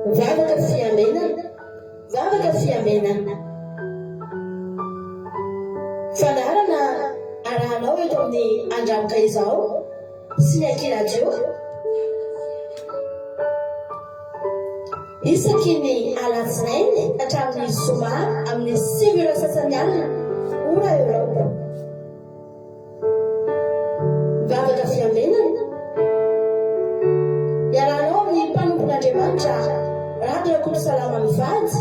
Vavaka fiambenana, vavaka fiambenana. Fandaharana arahanao eto amin'ny Andranoka Izao sy ny Aky Radio. Isaky ny alatsinainy hatramin'ny zoma amin'ny 9 ora sasany alina, ora Eoropa. Vavaka fiambenana. Iarahanao amin'ny mpanompon'Andriamanitra Rado Rakotosalama mivady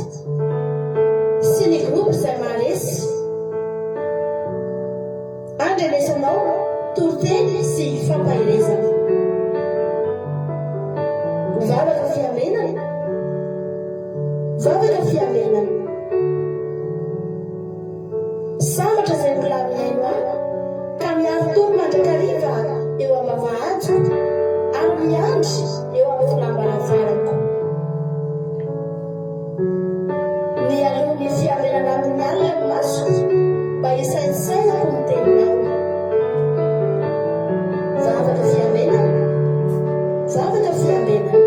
sy ny groupe izay maharesy. Andrenesanao toriteny sy fampaherezana. Vavaka fiambenana. Vavaka fiambenana. Sambatra izay mbola mihaino ahy, ka miari-tory mandrakariva eo am-bavahadiko, ary miandry eo amin'ny volam-baravarako. Mialoha ny fiarenana amin'ny alina ny masoko, mba hisaintsainako ny teninao. Vavaka fiambenana, vavaka fiambenana.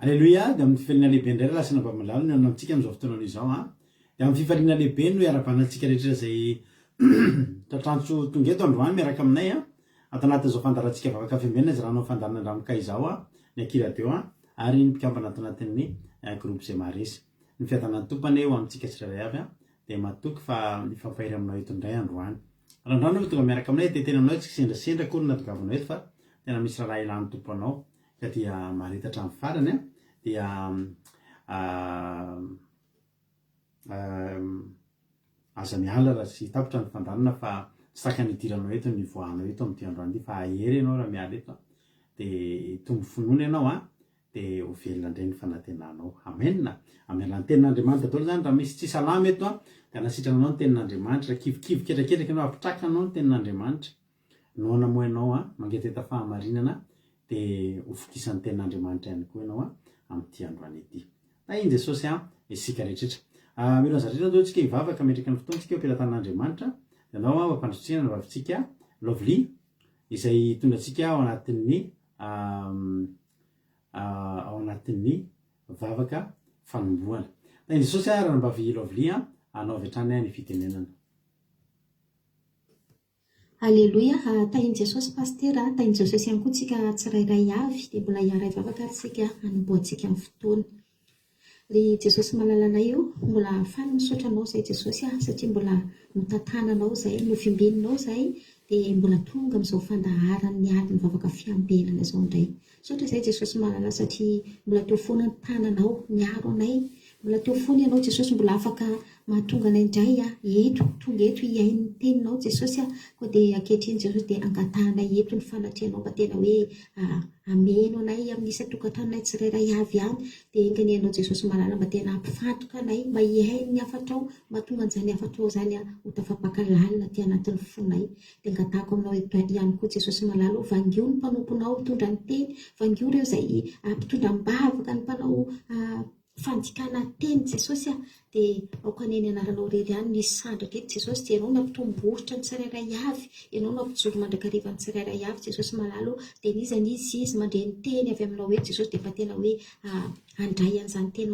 Aleloia, dia amin'ny fifaliana lehibe indray rahalahy sy anabavy malala no hihaona amintsika amin'izao fotoana izao an. Dia amin'ny fifaliana lehibe no hiarahabana antsika rehetra izay tratrantso tonga eto androany miaraka aminay an. Ato anatin'izao fandaharantsika vavaka fiambenana izay ranao fandaharana andramoka izao an, ny Aky Radio an, ary ny mpikambana ato anatin'ny groupe izay maharesy. Ny fiadanan'ny Tompo anie ho amintsika tsirairay avy an. Dia matoky fa hifampahery aminao eto indray androany. Raha androany ianao tonga miaraka aminay dia tena aminao tsy kisendrasendra akory no nahatongavanao eto fa tena misy raharaha ilan'ny Tompo anao. Ka dia mahareta hatramin'ny farany an, dia aza miala raha tsy tapitra ny fandaharana fa tsy takany hidiranao eto ny hivoahanao eto amin'ity androany ity fa hahery ianao raha miala eto an, dia hitombo finoana ianao an, dia ho velona indray ny fanantenanao. Amen! Amin'ny alalan'ny tenin'Andriamanitra daholo izany, raha misy tsy salama eto an, dia hanasitrana anao ny tenin'Andriamanitra, raha kivikivy ketraketraka ianao, hampitraka anao ny tenin'Andriamanitra. Noana moa ianao an, mangetaheta fahamarinana dia ho vokisan'ny tenin'Andriamanitra ihany koa ianao an, amin'ity androany ity. Tahin'i Jesosy an, isika rehetrretra. Mialohan'ny zavatra rehetra andao tsika hivavaka hametraka ny fotoantsika eo am-pelatanan'Andriamanitra. Dia andao an, hampandrotsiana ny vavintsika Lovely izay hitondra antsika ao anatin'ny ao anatin'ny vavaka fanombohana. Tahin'i Jesosy an, ranabavy Lovely an, anao avy hatrany ny fitenenana. Aleloia, tahin'i Jesosy Pasitera, tahin'i Jesosy ihany koa tsika tsirairay avy, dia mbola hiara-hivavaka ary tsika hanombohantsika ny fotoana. Ry Jesosy malalanay o, mbola faly misaotra Anao izay Jesosy ah, satria mbola notantananao izay, novimbininao izay, dia mbola tonga amin'izao fandaharan'ny alin'ny vavaka fiambenana izao indray. Misaotra izay Jesosy malala satria mbola teo foana ny tananao niaro anay, mbola teo foana ianao Jesosy mbola afaka mahatonga anay indray eto, tonga eto hihaino ny teninao Jesosy a, koa dia ankehitriny Jesosy dia angatahanay eto ny fanatrehanao mba tena hoe hameno anay amin'ny isan-tokantranonay tsirairay avy any, dia enga anie ianao Jesosy malala mba tena hampifantoka anay mba hihaino ny hafatrao, mba hahatonga an'izany hafatrao izany ho tafapaka lalina aty anatin'ny fonay. Dia angatahako aminao eto ihany koa Jesosy malala o, vangio ny mpanomponao mitondra ny teny, vangio ireo izay mpitondra am-bavaka, ny mpanao fandikana teny Jesosy a, dia aoka anie ny anaranao irery ihany no hisandratra eto Jesosy, dia ianao no hampitombo-boritra ny tsirairay avy, ianao no hampijoro mandrakariva ny tsirairay avy Jesosy malala o, dia n'iza n'iza izy mandre ny teny avy aminao eto Jesosy dia efa tena hoe handray an'izany teny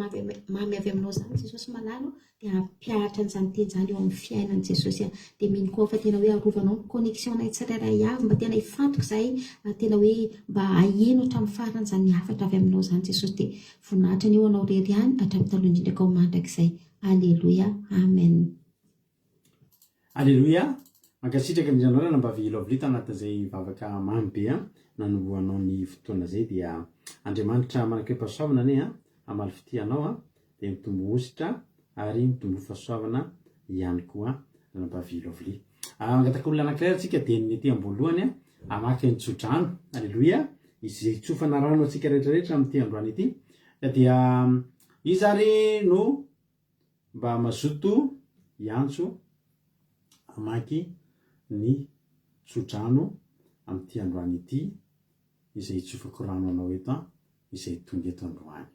mamy avy aminao izany Jesosy malala o, dia hampihatra an'izany teny izany eo amin'ny fiainany Jesosy a! Dia mino koa aho fa tena hoe arovanao ny connexion-nay tsirairay avy mba tena hifantoka izahay ary tena hoe mba haheno hatramin'ny farany izany hafatra avy aminao izany Jesosy dia voninahitra anie ho anao irery ihany hatramin'ny taloha indrindra ka ho mandrakizay. Aleloia. Amen. Aleloia! Mankasitraka indrindra anao ranabavy Lovely tanatin'izay vavaka mamy be an nanombohanao ny fotoana izay dia Andriamanitra manakeo-pahasoavana anie an hamaly fitia anao an dia mitombo hosotra ary mitombo fahasoavana ihany koa ranabavy Lovely. Mangataka olona anankiray ary tsika dia ny ety am-boalohany hamaky ny tsodrano. Aleloia! Izay hitsofana rano antsika rehetra rehetra amin'ity androany ity. Dia iza ary no mba mazoto? hiantso hamaky ny tsodrano amin'ity androany ity izay hitsofako rano anao eto an, izay tonga eto androany.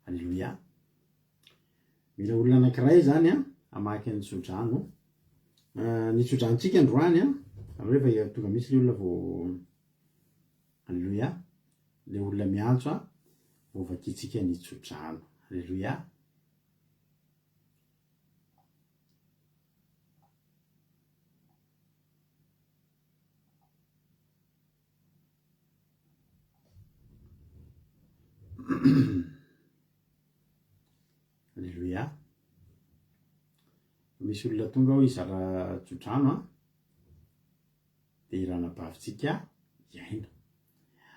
Aleloia. Mila olona anankiray izany an, hamaky ny tsodrano. Ny tsodranontsika androany an, aleo efa tonga mihitsy ilay olona vao Aleloia. Ilay olona miantso an, vao vakintsika ny tsodrano. Aleloia. Aleloia. Misy olona tonga ao hizara tsodrano an. Dia iranabavintsika hiaina.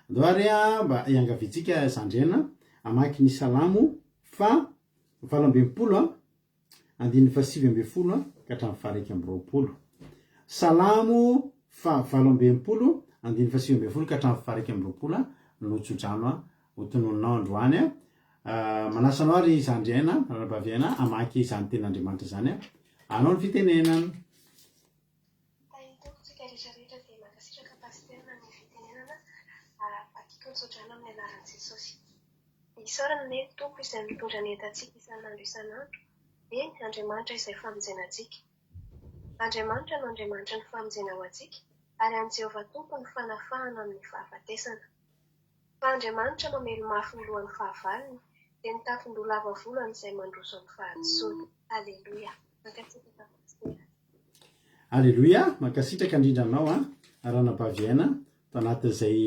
Andao ary mba hiangaviantsika zandriana hamaky ny salamo fa 68 an. Andininy faha-19 ka hatramin'ny faha-21. Salamo faha-68, andininy faha-19 ka hatramin'ny faha-21 no tsodrano ho tononinao androany. Manasa anao ary zandry aina, ranabavy aina, hamaky izany tenin'Andriamanitra izany. Anao ny fitenenana. Tahin'ny Tompo tsika rehetra rehetra dia mankasitraka Pasitera ny fitenenana vakiko ny tsodrano amin'ny anaran'i Jesosy. Isaorana anie ny Tompo izay mitondra ny entantsika isan'andro isan'andro, eny, Andriamanitra izay famonjena antsika. Andriamanitra no Andriamanitry ny famonjena ho antsika, ary an'i Jehovah Tompo ny fanafahana amin'ny fahafatesana. Fa Andriamanitra mamely mafy ny lohan'ny fahavalony, dia ny tafon-doha lava volo an'izay mandroso amin'ny fahadisoana. Aleloia! Mankasitraka Pasitera. Aleloia! Mankasitraka indrindra anao an, Ranabavy Aina, tao anatin'izay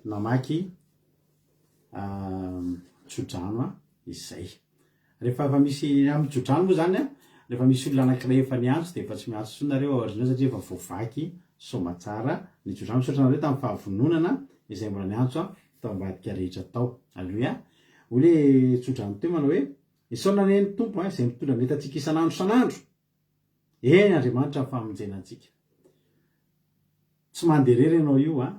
namaky tsodrano izay. Rehefa efa misy amin'ny tsodrano moa zany an, rehefa misy olona anankiray efa niantso dia efa tsy miantso intsony nareo ao aoriana satria efa voavaky soamatsara ny tsodrano. Misaotra anareo tamin'ny fahavononana izay mbola niantso tao ambadika rehetra tao. Aleloia. Hoy le tsodrano teo manao hoe, Isaorana anie ny Tompo izay mitondra ny entantsika isan'andro isan'andro. Eny Andriamanitra ny famonjena antsika. Tsy mandeha irery ianao io an,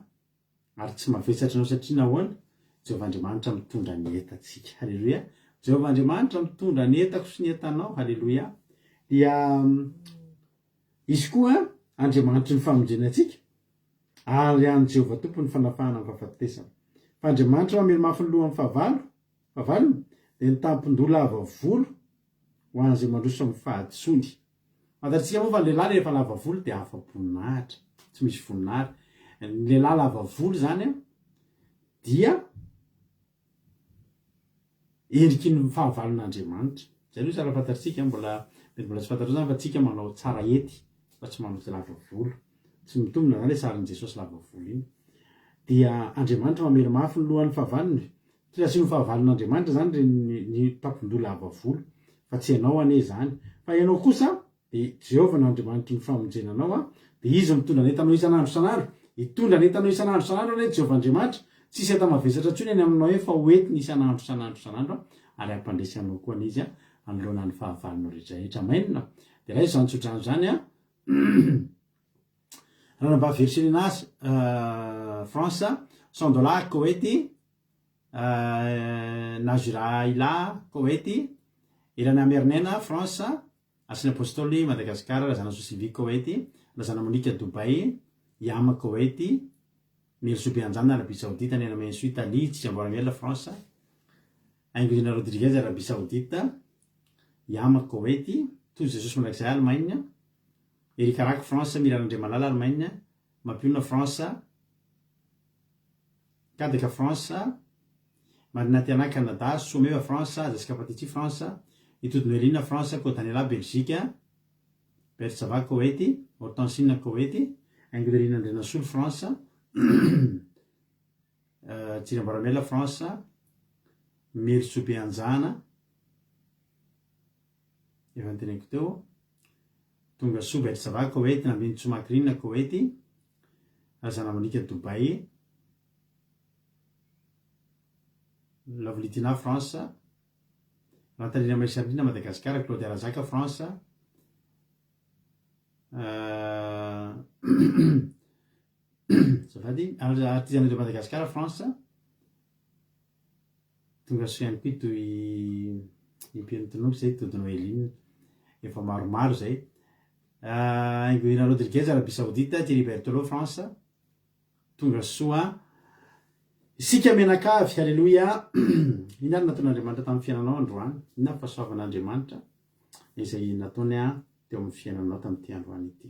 ary tsy mavesatra ianao satria nahoana? Jehovah Andriamanitra mitondra ny entantsika. Haleloia. Jehovah Andriamanitra mitondra ny entako sy ny entanao. Haleloia. Dia Izy koa Andriamanitry ny famonjena antsika, ary an'i Jehovah Tompo ny fanafahana amin'ny fahafatesana. Fa Andriamanitra mamely mafy ny lohan'ny fahavalo, fahavalony, dia ny tampon-doha lava volo ho an'izay mandroso amin'ny fahadisoany. Fantatsika moa fa ny lehilahy rehefa lava volo dia afa-boninahitra, tsy misy voninahitra. Ny lehilahy lava volo izany dia endriky ny fahavalon'Andriamanitra. Izay aloha tsara fantatsika, mbola mety mbola tsy fantatrao izany fa tsika manao tsara hety fa tsy manao tsy lava volo. Tsy mitombina izany ilay sarin'i Jesosy lava volo iny. Dia Andriamanitra mamely mafy ny lohan'ny fahavalony. Tsy asian'ny fahavalon'Andriamanitra izany ry ny tampon-doha lava volo, fa tsy ianao anie izany. Fa ianao kosa dia Jehovah no Andriamanitry ny famonjena anao, dia Izy mitondra ny entanao isan'andro isan'andro. Hitondra ny entanao isan'andro isan'andro anie Jehovah Andriamanitra. Tsy hisy enta-mavesatra intsony any aminao eny fa ho entiny isan'andro isan'andro isan'andro ary hampandresy anao koa anie Izy anoloana ny fahavalonao rehetra rehetra. Amen. Dia raiso izany tsodrano izany an. Ranabavy Virginie France, 100 dollars Koety, Najira Ila Koety, Irana Mernena France, Asina Apostoly Madagascar, Razanasoa Sylvie Koety, Razana Monica Dubai, Yama Koety, Melisoa Beanjana Arabie Saoudite, Nena Mensoa Italie, Tsikamboaramiela France, Haingodina Rodriguez Arabie Saoudite, Yama Koety, Tojo Jesosy Mandrakizay Allemagne, Eric Rack France, Mira Randriamalala Allemagne, Mampionona France, Kadaka France, Marina Tiana Canada, Someva France, Jessica Patici France, Itody Noeline France, Kodanela Belgique, Bertsava Koety, Hortensine Koety, Haingoderina Andrianasolo France, Tsirambaramela France, Merisoa Beanjana, efa noteneniko teo, Tonga soa Bertsava Koety, Nambinintsoa Macrina Koety, Razanamonika Dubai, Lavolitina France, Rantanirina Marisarina Madagascar, Claudia Razaka France, azafady, Artisanat de Madagascar France, Tonga soa ihany koa itoy. Impiry notononiko izay Tody Noeline. Efa maromaro izay. Haingohina Rodriguez, Arabie Saoudite, Thierry Berthelot, France. Tonga soa isika mianakavy, haleloia. Inona ary nataon'Andriamanitra tamin'ny fiainanao androany? Inona ny fahasoavan'Andriamanitra izay nataony teo amin'ny fiainanao tamin'ity androany ity?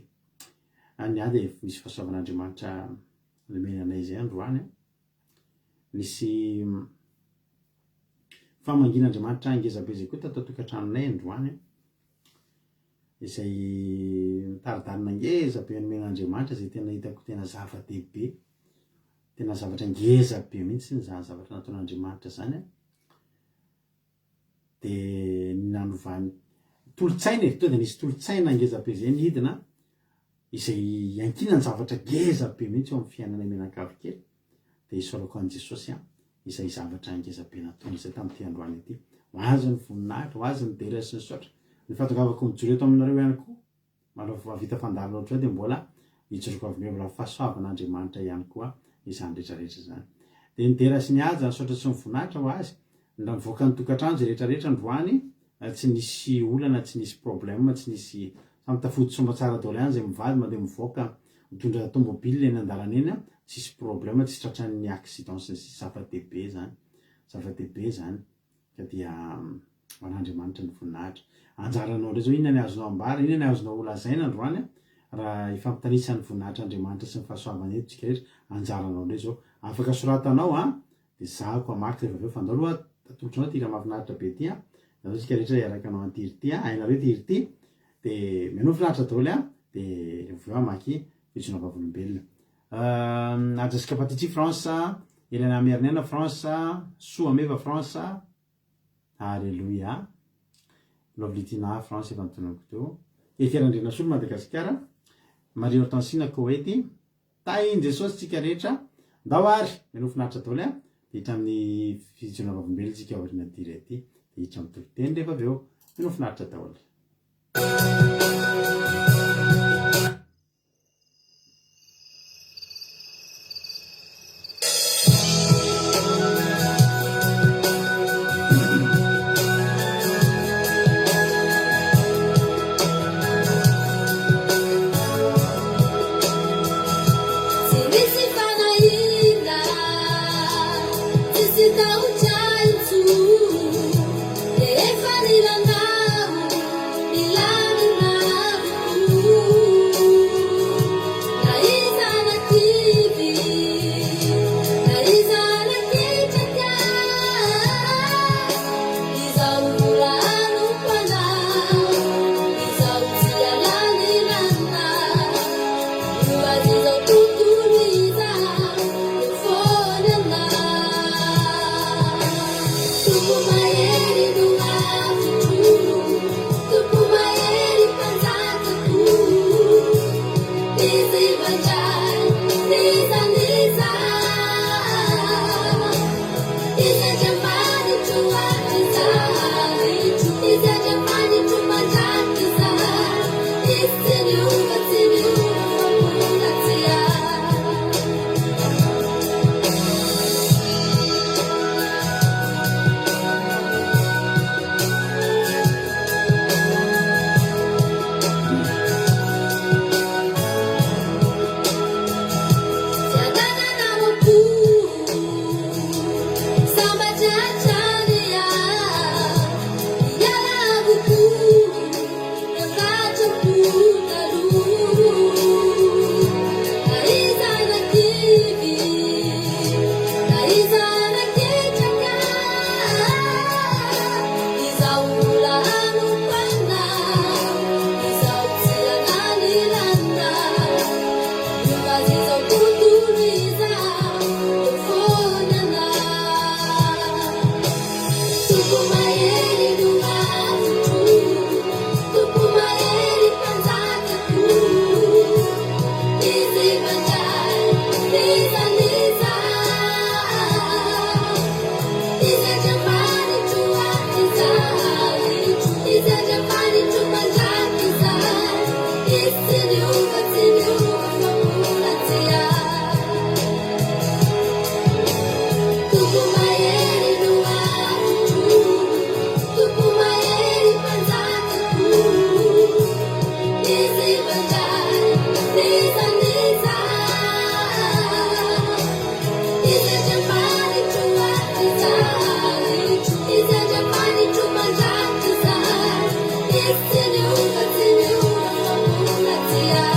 Ny ahy dia misy fahasoavan'Andriamanitra nomeny anay izay androany. Nisy famangian'Andriamanitra ngeza be izay koa tato an-tokantranonay androany. Izay mitari-dalana ngeza be nomen'Andriamanitra izay tena hitako tena zava-dehibe, tena zavatra ngeza be mihitsy izany zavatra nataon'Andriamanitra izany an, dia ny nanovany tolo-tsaina e, tonga dia nisy tolo-tsaina ngeza be izay nidina izay iankinan'ny zavatra ngeza be mihitsy eo amin'ny fiainana mianakavy kely. Dia isaorako an'i Jesosy an, izay zavatra ngeza be nataony izay tamin'ity androany ity. Ho Azy ny voninahitra, ho Azy ny dera sy ny saotra. Ny fahatongavako mijoro eto aminareo ihany koa, manao mahavita fandaharana ohatr'izao dia mbola ijoroako avy mbola fahasoavan'Andriamanitra ihany koa izany rehetra rehetra izany. Dia ny dera sy ny haja, ny saotra sy ny voninahitra ho Azy. Ny raha mivoaka ny tokantrano izay rehetra rehetra androany, tsy nisy olana, tsy nisy problème, tsy nisy, samy tafody soamatsara daholo ihany izay mivady mandeha mivoaka mitondra tomobile eny andalana eny an, tsisy problème, tsy tratran'ny accident sy ny sisa, zava-dehibe zany, zava-dehibe zany, ka dia ho an'Andriamanitra ny voninahitra. Anjaranao indray zao, inona ny azonao ambara, inona ny azonao ho lazaina androany an, raha hifampitanisa ny voninahitr'Andriamanitra sy ny fahasoavany eto tsika rehetra, anjaranao indray zao, afaka soratanao an, Dia zahako hamaky rehefa avy eo fa andao aloha atolotro anao ity hira mahafinaritra be ity an! Andao isika rehetra hiaraka hanao an'ity hira ity an! Hainareo ity hira ity? Dia mihainoa finaritra daholo an! Dia rehefa avy eo hamaky fijoroana vavolombelona. Jessica Patici France, Elena Miarinena France, Soa Meva France, Alléluia. Lovely Tina France efa notononiko teo. Hery Randrianasolo Madagasikara, Marie Hortensina Koety, Tahin'i Jesosy tsika rehetra. Ndao ary, mialoha finaritra daholo an, dia hiditra amin'ny fijoroana vavolombelona tsika aoriana ity iray ity, dia hiditra amin'ny toriteny rehefa avy eo. Mialoha finaritra daholo. Tsy misy fanahiana, tsisy tahotra intsony, rehefa nilanao, milamina avokoa. Na iza na kivy, na iza na ketraka, izaho mbola hanompo anao, izaho tsy hiala ny lanao. Ho azy izao tontolo izao, eo foana anao. Tompo mahery no avotro, Tompo mahery mpanjakako. Izy mandray n'iza n'iza. Izy Andriamanitro hatrizay, Izy Andriamanitro mandrakizay. Izy tsy miova, tsy miova fa mbola tsy ahy. Fiadanana ao am-po, sambatra hatrany aho, miala avokoa ny ratram-po taloha. Na iza na kivy, na iza na ketraka, izaho mbola hanompo anao, izaho tsy hananilana. Ho azy izao tontolo izao, eo foana anao. Tompo mahery no avotro, Tompo mahery mpanjakako. Izy mandray n'iza n'iza. Izy Andriamanitro hatrizay, Izy Andriamanitro mandrakizay. Izy tsy niova, tsy niova fa mbola tsy ahy. Tompo mahery no avotro, Tompo mahery. Izy Andriamanitro hatrizay, Izy Andriamanitro mandrakizay, Izy tsy miova, tsy miova fa mbola tia.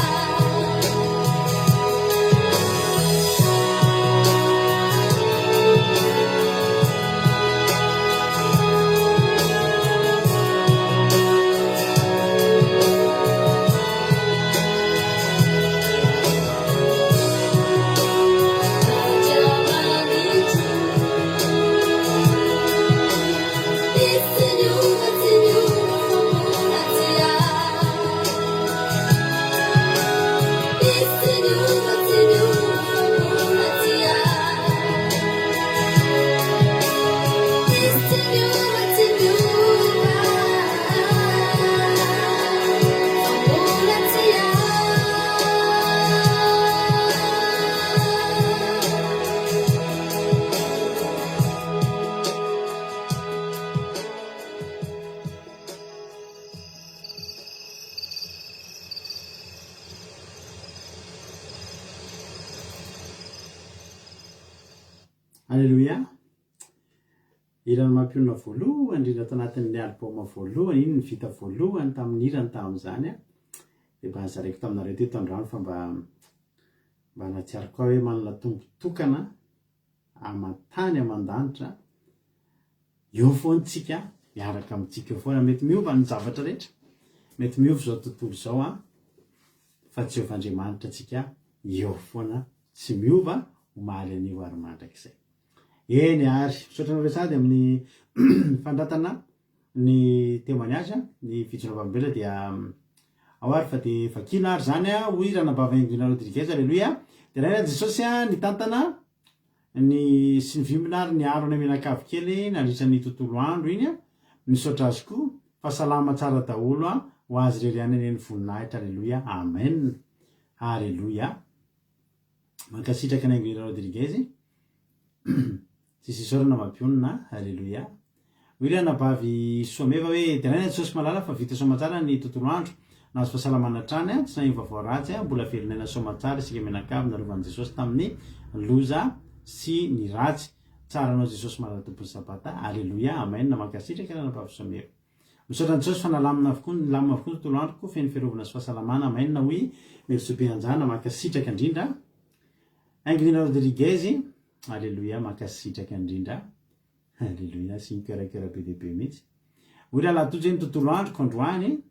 Aleloia! Hiran'ny mampionona voalohany indrindra tao anatin'ny album voalohany, iny no vita voalohany tamin'ny hirany tamin'izany an, dia mba nozaraiko taminareo teto androany fa mba mba nahatsiaro koa aho hoe manana Tompo tokana aman-tany aman-danitra, eo foana tsika, miaraka amintsika eo foana, mety miova ny zavatra rehetra, mety miova izao tontolo izao an, fa Jehovah Andriamanitra antsika eo foana tsy miova omaly anio ary mandrakizay. Eny ary, misaotra anareo sahady amin'ny fandratana ny témoignage, ny fijoroana vavolombelona dia ao ary fa dia vakiana ary izany hoy Ranabavy Ingrid Rodriguez, Aleloia, deraina an'i Jesosy nitantana ny sy nivimbina ary niaro anay mianakavy kely nandritra ny tontolo andro iny, misaotra azy koa fa salama tsara daholo ho azy irery ihany anie ny voninahitra, Aleloia, Amen, Aleloia. Mankasitraka an'i Anguilla Rodriguez. Tsisy isaorana mampionona. Alléluia. Hoy ilay anabavy Soameva hoe, Deraina Jesosy malala fa vita soamatsara ny tontolo andro. Nahazo fahasalamana hatrany, tsy naheno vaovao ratsy, mbola velon'aina soamatsara isika mianakavy narovan'i Jesosy tamin'ny loza sy ny ratsy. Tsara anao Jesosy malala Tompon'ny Sabata. Alléluia. Amen. Mankasitraka ranabavy Soameva. Misaotra an'i Jesosy fa nalamina avokoa nilamina avokoa ny tontolo androko feno fiarovana sy fahasalamana amen hoy Merisoa Beanjana mankasitraka indrindra Ingrid Rodriguez Alléluia mankasitraka indrindra Alléluia sy mikerakera be dia be mihitsy hoy rahalahy Tojo hoe ny tontolo androko androany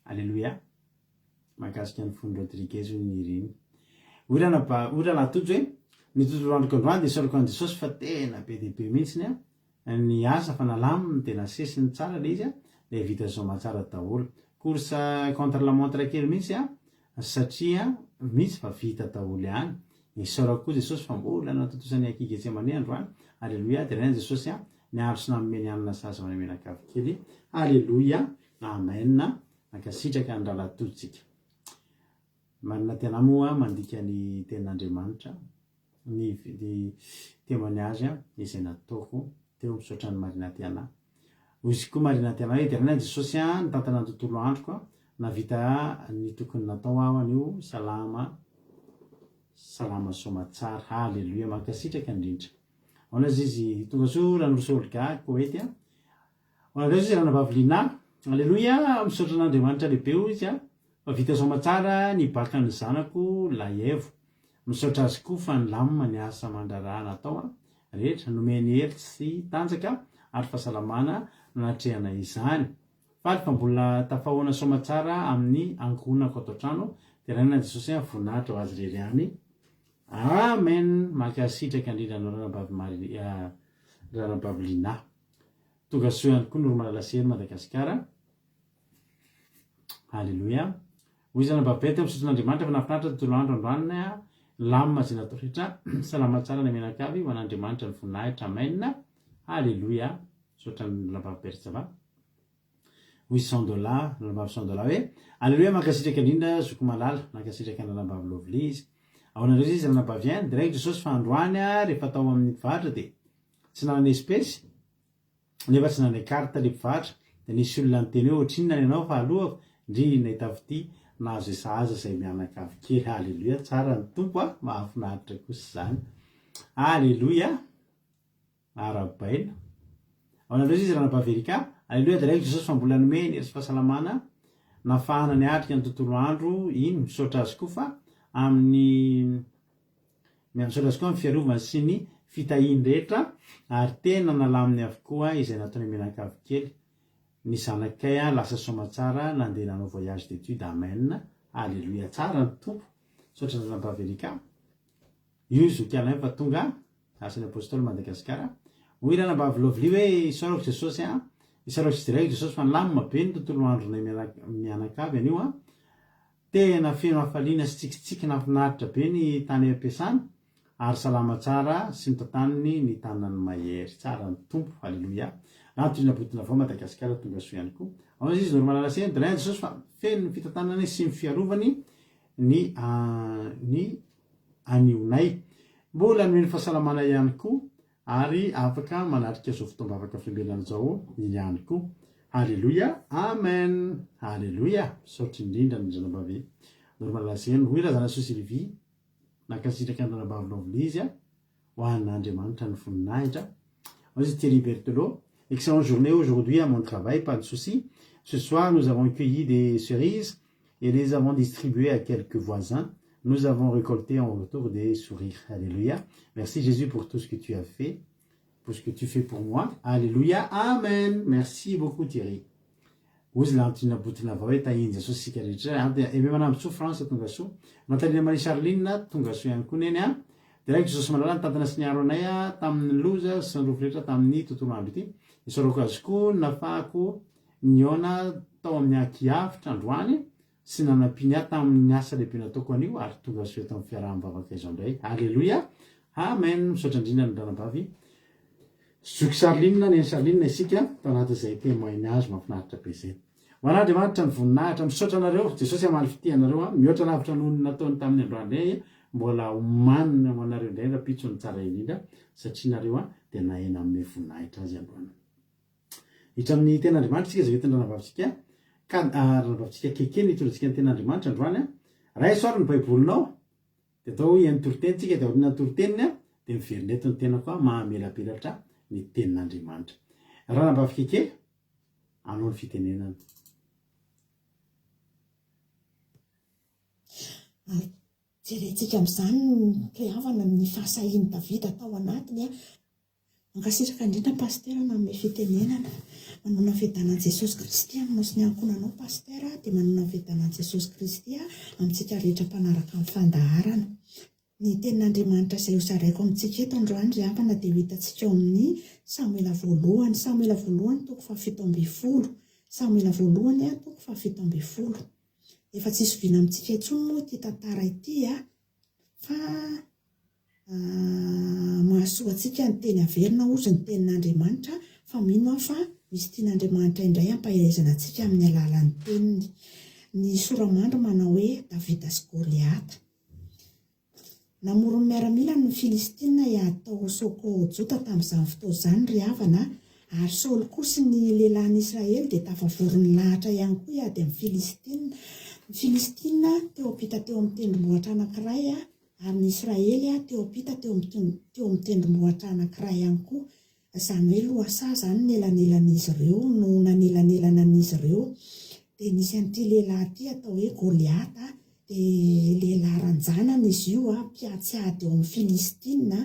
Aleloia! Mahakasika ny fon'i Rodriguez hoy ny iriny. Hoy ranaba, hoy rahalahy Tojo hoe, Ny tontolo androko androany dia isaorako an'i Jesosy fa tena be dia be mihitsiny an, ny asa fa nalaminy dia nasesiny tsara ilay izy an, dia vita soamatsara daholo. Course contre la montre kely mihitsy an, satria mihitsy fa vita daholo ihany. Isaorako koa Jesosy fa mbola nahatontosa ny Aky Getsemane androany. Aleloia! Deraina Jesosy an, niaro sy nanome ny hanina sahaza ho anay mianakavy kely. Aleloia! Amen mankasitraka ny rahalahy Tojo-tsika. Marina tena moa mandika ny tenin'Andriamanitra ny ny témoignage izay nataoko teo misaotra an'i Marina Tiana. Hoy izy koa Marina Tiana hoe deraina Jesosy a nitantana ny tontolo androko a navita ny tokony natao aho anio salama salama soamatsara haleloia mankasitraka indrindra. Ahoana izy tongasoa Ranorosoa Olga Koety a Hoanareo izy ranabavy Lina. Aleloia, misaotra an'Andriamanitra lehibe hoy izy fa vita soamatsara ny bac ny zanako Laievo. Misaotra azy koa fa nilamina ny asa aman-draharaha natao rehetra, nomeny hery sy tanjaka ary fahasalamana nanatrehana izany. Faly fa mbola tafahoana soamatsara amin'ny ankohonako ato an-trano. Deraina Jesosy voninahitra ho azy irery ihany. Amen! Mankasitraka indrindra anao ranabavy Maria, ranabavy Lina. Tonga soa ihany koa Noromalala sy Hery Madagasikara. Aleloia. Hoy izy anabavy Beth, misaotra an'Andriamanitra fa nahafinaritra tontolo andro androany nilamina izay natao rehetra. Salama tsara ny mianakavy ho an'Andriamanitra ny voninahitra. Amen. Aleloia. Misaotra ny anabavy Berthe ça va. Hoy Sandola, ranabavy Sandola hoe, Aleloia mankasitraka indrindra zoky malala, nankasitraka ny ranabavy Lovely izy. Ahoana indray izy ranabavy Inde? Deraiko Jesosy fa androany rehefa tao amin'ny mpivarotra dia Tsy nanana espèce nefa tsy nanana carte le mpivarotra de nisy olona niteny hoe ohatrinona ny anao fa aloako, ndry nahita fitia. Nahazo izay sahaza izay mianakavy kely. Haleloia, tsara ny Tompo a, mahafinaritra kosa izany. Haleloia, arahabaina. Ao anareo izy ranabavy Erika. Aleloia, deraiko Jesosy fa mbola nomeny hery sy fahasalamana nafahana niatrika ny tontolo andro iny. Misaotra azy koa fa amin'ny Misaotra azy koa amin'ny fiarovany sy ny fitahiany rehetra ary tena nalaminy avokoa izay nataony mianakavy kely. Ny zanakay lasa soamatsara nandeha nanao voyage d'étude amen Alléluia tsara ny Tompo misaotra ranabavy Erika io zoky Alain fa tonga asan'ny Apostoly Madagascar hoy ranabavy Lovely hoe isaorako Jesosy a isaorako sy deraiko Jesosy fa nilamina be ny tontolo andronay mianakavy anio a Tena feno hafaliana sy tsikitsiky nahafinaritra be ny tany am-piasana ary salama tsara sy notantaniny ny tanany mahery. Tsara ny Tompo. Aleloia. Lanto Indrindra Botonavao Madagasikara tonga soa ihany koa. Ahoana izy Noromalala Seny? Deraina Jesosy fa feno ny fitantanany sy ny fiarovany ny ny anionay. Mbola nomeny fahasalamana ihany koa Ary afaka manatrika izao fotoam-bavaka fiambenana izao ihany koa. Haleloia! Amen! Haleloia! Misaotra indrindra ny zanabavy Norma Lazeno. Hoy Razanasoa Sylvie, nankasitraka ny ranabavy Lovely izy, ho an'Andriamanitra ny voninahitra. Hoy izy Thierry Berthelot, Excellente journée aujourd'hui à mon travail, pas de souci. Ce soir, nous avons cueilli des cerises et les avons distribuées à quelques voisins. Nous avons récolté en retour des sourires. Alléluia. Merci Jésus pour tout ce que tu as fait, pour ce que tu fais pour moi. Alléluia. Amen. Merci beaucoup Thierry. Hozy lantina botina vao hoe tahian'i Jesosy isika rehetra. Ary dia Aimé Manambotsoa France tonga soa. Natalina Marie Charline tonga soa ihany koa neny a. Deraiko Jesosy malala nitantana sy niaro anay a tamin'ny loza sy ny rofy rehetra tamin'ny tontolo andro ity. Isaorako azy koa nafahako nihaona tao amin'ny Ankihavitra androany sy nanampiany ahy tamin'ny asa lehibe nataoko anio ary tonga soa eto amin'ny fiaraha-mivavaka izao indray. Aleloia! Amen! Misaotra indrindra ny ranabavy Zoky Charline, Neny Charline isika tao anatin'izay témoignage mahafinaritra be izay. Ho an'Andriamanitra ny voninahitra. Misaotra anareo. Jesosy hamaly fitia anareo an. Mihoatra lavitra noho ny nataony tamin'ny androany indray. Mbola homanina ho anareo indray rahampitso ny tsara indrindra satria nareo an dia nahay nanome voninahitra azy androany. Hiditra amin'ny Tenin'Andriamanitra isika izay hoentin'ny ranabavitsika ka ranabavitsika Keke no hitondra antsika ny Tenin'Andriamanitra androany an. Raiso ary ny Baibolinao dia atao hoe hihaino toriteny tsika dia aorian'ny toriteniny an dia miverina eto ny tenako an mahamelabelatra ny Tenin'Andriamanitra. Ranabavy Keke, anao ny fitenenana. Ary jerentsika amin'izany ny mpihavana ny fahasahian'i Davida tao anatiny. Mankasitraka indrindra Pasitera nanome fitenenana. Manoana ny fiadanan'i Jesosy Kristy aminao sy ny ankohonanao Pasitera dia manoana ny fiadanan'i Jesosy Kristy amintsika rehetra mpanaraka ny fandaharana. Ny tenin'Andriamanitra izay hozaraiko amintsika eto androany ry havana dia ho hitantsika ao amin'ny Samoela voalohany, Samoela voalohany toko fahafito ambinifolo, Samoela voalohany toko fahafito ambinifolo. Efa tsy zoviana amintsika intsony moa ity tantara ity fa Mahasoa antsika ny teny averina hozy ny tenin'Andriamanitra fa mino aho fa misy tian'Andriamanitra indray hampaherezana antsika amin'ny alalan'ny teniny. Ny sora-mandry manao hoe Davida sy Goliata. Namory ny miaramilany ny Filistina hiady tao Soko Jota tamin'izany fotoana izany ry havana ary Saoly koa sy ny lehilahin'Israely dia tafavory nilahatra ihany koa hiady amin'ny Filistina. Ny Filistina teo ampita teo amin'ny tendrombohitra anankiray Ary ny Israely teo ampita teo amin'ny teo amin'ny tendrombohitra anankiray ihany koa, izany hoe lohasaha izany ny elanelan'izy ireo, no nanelanelana an'izy ireo. Dia nisy an'ity lehilahy ity atao hoe Goliata, dia lehilahy ranjanana izy io, mpiantsy ady eo amin'ny Filistina,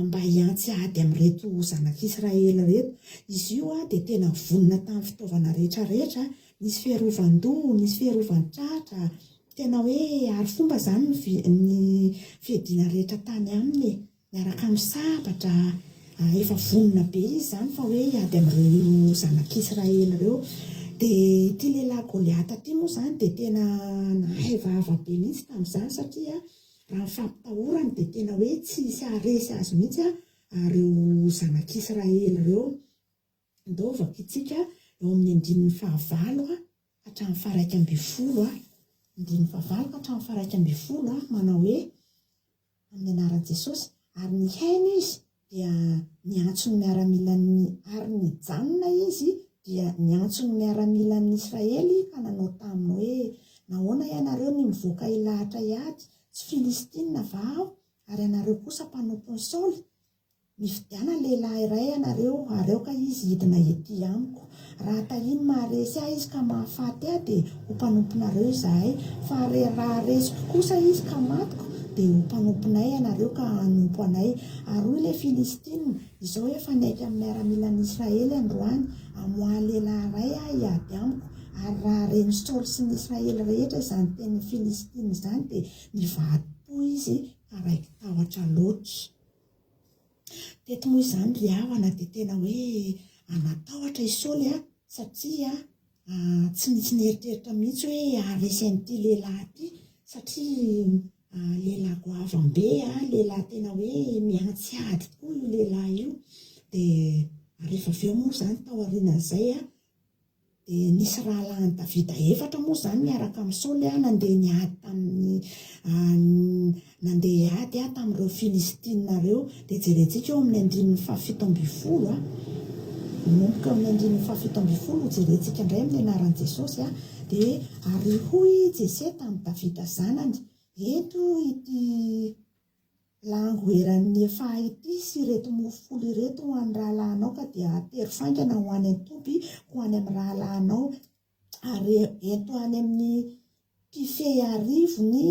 mba hiantsy ady amin'ireto zanak'Israely ireto. Izy io dia tena vonona tamin'ny fitaovana rehetra rehetra, nisy fiarovan-doha, nisy fiarovan-tratra, Tena hoe arifomba izany ny ny fiadiana rehetra tany aminy e! Miaraka amin'ny sabatra, efa vonona be izy izany fa hoe hiady amin'ireo zanak'Israely ireo. Dia ity lehilahy Goliata ity moa izany dia tena nahay vava be mihitsy tamin'izany satria raha ny fampitahorany dia tena hoe tsy hisy haharesy azy mihitsy ireo zanak'Israely ireo. Andao vakintsika eo amin'ny andininy fahavalo hatramin'ny faha-11. Andininy fahavalo ka hatramin'ny faha-11 manao hoe, Amin'ny anaran'i Jesosy, ary nihaino izy dia niantso ny miaramilan'ny ary nijanona izy dia niantso ny miaramilan'ny Israely ka nanao taminy hoe, Nahoana ianareo no mivoaka hilahatra hiady? Tsy Filistina va aho, ary ianareo kosa mpanompon'i Saoly? Mifidiana lehilahy iray ianareo ary aoka izy hidina ety amiko. Raha tahiny maharesy ahy izy ka mahafaty ahy dia ho mpanomponareo izahay, fa raha resiko kosa izy ka matiko dia ho mpanomponay ianareo ka hanompo anay. Ary hoy ilay Filistina, Izao efa niaiky amin'ny miaramilan'ny Israely androany, amoaha lehilahy iray aho hiady amiko. Ary raha ren'i Saoly sy ny Israely rehetra izany tenin'ny Filistina izany dia nivadi-po izy ka raiki-tahotra loatra. Teto moa izany ry havana dia tena hoe natahotra i Saoly satria tsy nisy nieritreritra mihitsy hoe haharesy an'ity lehilahy ity satria lehilahy goavam-be, lehilahy tena hoe mihantsy ady tokoa io lehilahy io. Dia rehefa avy eo moa izany taorianan'izay Dia nisy rahalahin'i Davida efatra moa izany niaraka amin'i Saoly nandeha niady tamin'ny nandeha hiady tamin'ireo Filistina ireo. Dia jerentsika eo amin'ny andininy fahafito ambin'ny folo. Manomboka eo amin'ny andininy fahafito ambin'ny folo hojerentsika indray amin'ny anaran'i Jesosy. Dia hoe ary hoy i Jese tamin'i Davida zanany, Ento ity Lango eran'ny efaha ity sy ireto mofo folo ireto ho an'ny rahalahinao ka dia atero faingana ho any an-toby ho any amin'ny rahalahinao ary ento any amin'ny mpifehy arivony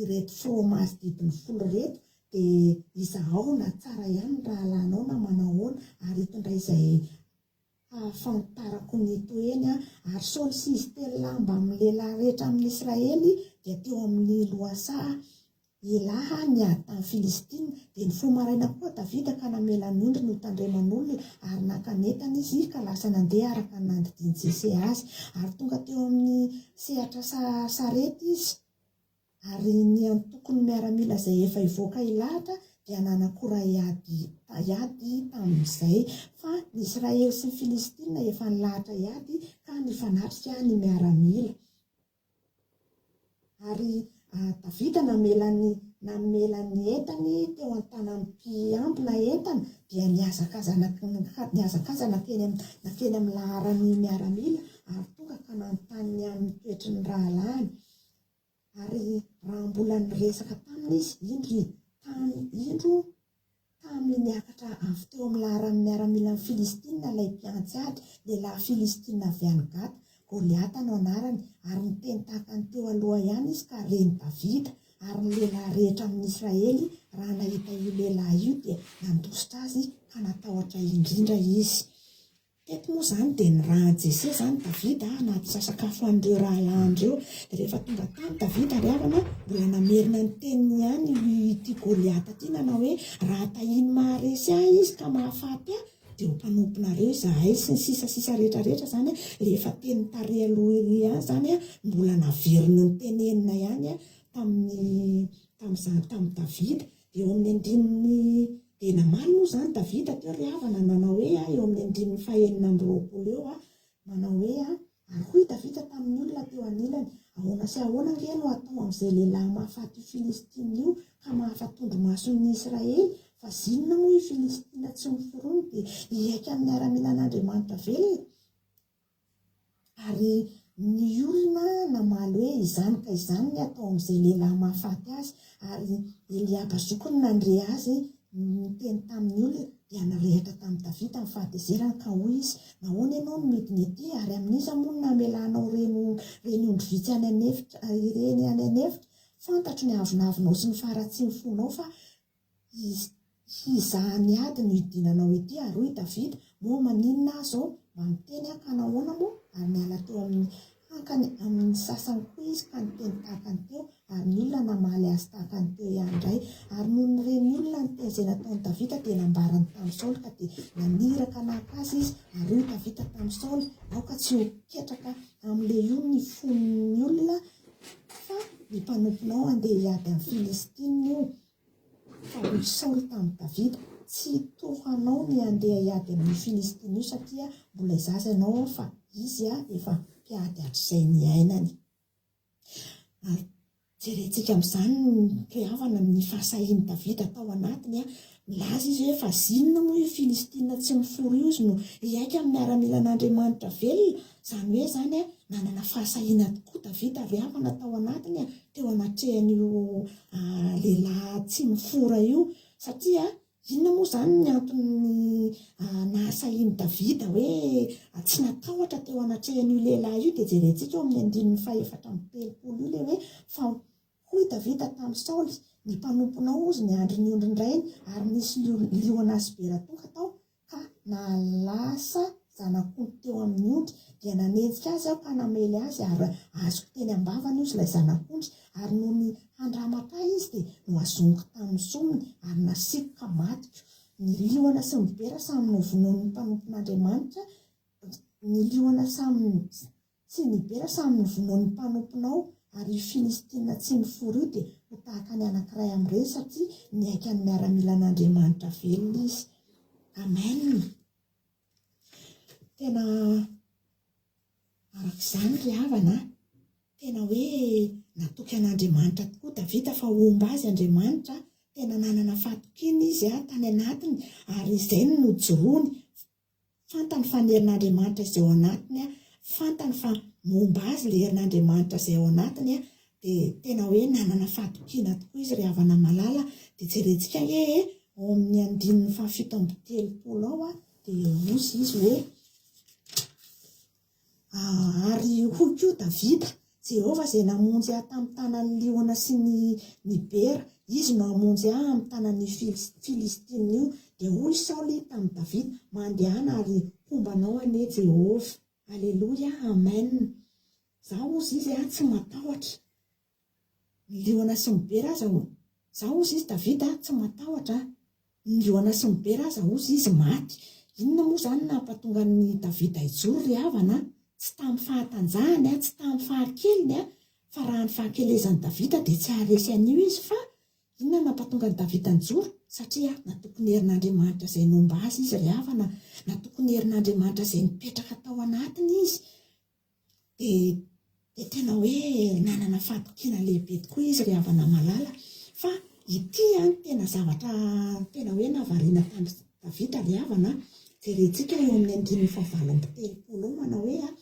ireto fromazy didiny folo ireto dia izahao na tsara ihany ny rahalahinao na manahoana ary hitondray izay hahafantarako ny toeny aho. Ary Saoly sy izy telo lahy mbamin'ny lehilahy rehetra amin'i Israely dia teo amin'ny lohasaha Elaha niady tamin'ny Filistina. Dia nifoha maraina koa Davida ka namela ny ondriny ho tandreman'olona, ary naka ny entany izy ka lasa nandeha araka ny nandidian'i Jese azy. Ary tonga teo amin'ny sehatra sarety izy. Ary ny antokon'ny miaramila izay efa hivoaka hilahatra dia nanakora hiady hiady tamin'izay. Fa ny Israely sy ny Filistina efa nilahatra hiady ka nifanatrika ny miaramila. Ary Davida namela ny namela ny entany teo an-tanan'ny mpiambina entana dia nihazakazana nihazakaza nankeny nankeny amin'ny laharan'ny miaramila ary tonga ka nanontany ny amin'ny toetry ny rahalahiny. Ary raha mbola niresaka taminy izy, indro i tamy, indro tamy niakatra avy teo amin'ny laharan'ny miaramilan'ny Filistina ilay mpiantsy ady, lehilahy Filistina avy any Gata, Goliata no anarany, ary niteny tahaka ny teo aloha ihany izy ka ren'i Davida, ary ny lehilahy rehetra amin'ny Israely, raha nahita io lehilahy io dia nandositra azy ka natahotra indrindra izy. Teto moa izany dia nirahan'i Jese izany Davida hanatitra sakafo ho an'ireo rahalahiny ireo. Dia rehefa tonga tany Davida ry havana, mbola namerina ny teniny ihany ity Goliata ity nanao hoe, raha tahiny maharesy ahy izy ka mahafaty ahy, dia ho mpanomponareo izahay, sy ny sisa sisa rehetra rehetra izany. Ilay efa teny tary aloha ery ihany izany mbola naveriny notenenina ihany tamin'ny tamin'izany tamin'i Davida. Eo amin'ny andininy dia namaly moa izany Davida teo ry havana nanao hoe eo amin'ny andininy fahenina amby roapolo eo manao hoe ary hoy Davida tamin'ny olona teo anilany, ahoana sy ahoana ange no hatao amin'izay lehilahy mahafaty io Filistina io ka mahafa-tondromason'ny Israely? Fa zinona moa io Filistina tsy miforona dia hiaiky amin'ny miaramilan'Andriamanitra velona? Ary ny olona namaly hoe, Izany ka izany ny atao amin'izay lehilahy mahafaty azy. Ary Eliaba zokiny nandre azy niteny tamin'ny olona, dia nirehitra tamin'i Davida ny fahatezerany, ka hoy izy, Nahoana ianao no midina ety, ary amin'iza moa no namelanao ireny ireny ondry vitsy any an'efitra ireny any an'efitra? Fantatro ny avonavonao sy ny faharatsian'ny fonao, fa Hizaha ny ady no hidinanao ety, ary hoy Davida, Moa maninona aho izao? Mba miteny aho ka nahoana moa? Ary niala teo amin'ny hankany amin'ny sasany koa izy ka niteny tahaka ny teo, ary ny olona namaly azy tahaka ny teo ihany indray. Ary nony ren'ny olona ny teny izay nataon'i Davida, dia nambarany tamin'i Saoly, ka dia naniraka naka azy izy. Ary hoy Davida tamin'i Saoly, Aoka tsy ho ketraka amin'ilay io ny fon'ny olona, fa ny mpanomponao handeha hiady amin'ny Filistina io. Fa hoy Saoly tamin'i Davida, Tsy toa anao ny handeha hiady amin'io Filistina io, satria mbola zaza ianao, fa izy efa mpiady hatrizay niainany. Ary. Jerentsika amin'izany ny mpihavana ny fahasahian'i Davida tao anatiny. Milaza izy hoe, Fa zinona moa io Filistina tsy miforo io izy no hihaika amin'ny miaramilan'Andriamanitra velona? Izany hoe izany, nanana fahasahiana tokoa Davida ry havana tao anatiny, teo anatrehan'io lehilahy tsy mifora io. Satria Inona moa izany ny antony nahasahian'i Davida hoe tsy natahotra teo anatrehan'io lehilahy io? Dia jerentsika ao amin'ny andininy fahefatra amby 30 io ilay hoe, Fa hoy Davida tamin'i Saoly, Ny mpanomponao hozy niandry ny ondrin-drainy, ary nisy liona sy bera tonga tao, ka nahalasa zanak'ondry teo amin'ny ondry, dia nanenjika azy aho ka namely azy, ary azoko teny am-bavany hozy ilay zanak'ondry, ary nony handramatra ahy izy dia nohazoniko tamin'ny somony, ary nasiako ka matiko. Ny liona sy ny bera samy novonoin'ny mpanompon'Andriamanitra, ny liona samy sy ny bera samy novonoin'ny mpanomponao, ary io Filistina tsy miforo io dia ho tahaka ny anankiray amin'ireny, satria nihaika ny miaramilan'Andriamanitra velona izy. Amen. Tena araka izany ry havana a, tena hoe natoky an'Andriamanitra tokoa Davida fa homba azy Andriamanitra, tena nanana fahatokiana izy tany anatiny ary izay no nojoroany. Fantany fa ny herin'Andriamanitra izay ao anatiny, fantany fa momba azy ilay herin'Andriamanitra izay ao anatiny, dia tena hoe nanana fahatokiana tokoa izy ry havana malala. Dia jerentsika ange e, ao amin'ny andininy fahafito amby 30 ao, dia hozy izy hoe, Ary hoy koa Davida, Jehovah izay namonjy ahy tamin'ny tanan'ny liona sy ny ny bera, Izy no hamonjy ahy amin'ny tanan'io Filistina io. Dia hoy Saoly tamin'i Davida, Mandehana ary homba anao anie Jehovah. Aleloia, Amen. Izaho, hozy izy, tsy matahotra. Ny liona sy ny bera aza ho. Za hozy izy Davida a, tsy matahotra a. Ny liona sy ny bera aza hozy izy maty. Inona moa izany nampatonga an'i Davida hijoro ry havana a? Tsy tamin'ny fahatanjahany a, tsy tamin'ny fahakeliny a, fa raha ny fahakelezan'i Davida dia tsy haharesy an'io izy fa inona no nampatonga an'i Davida nijoro? Satria natoky ny herin'Andriamanitra izay nomba azy izy ry havana, natoky ny herin'Andriamanitra izay nipetraka tao anatiny izy. Dia dia tena hoe nanana fahatokiana lehibe tokoa izy ry havana malala. Fa ity an, tena zavatra tena hoe nahavariana tamin'i Davida ry havana an. Jerentsika eo amin'ny andininy fahavalo amby 30 eo manao hoe,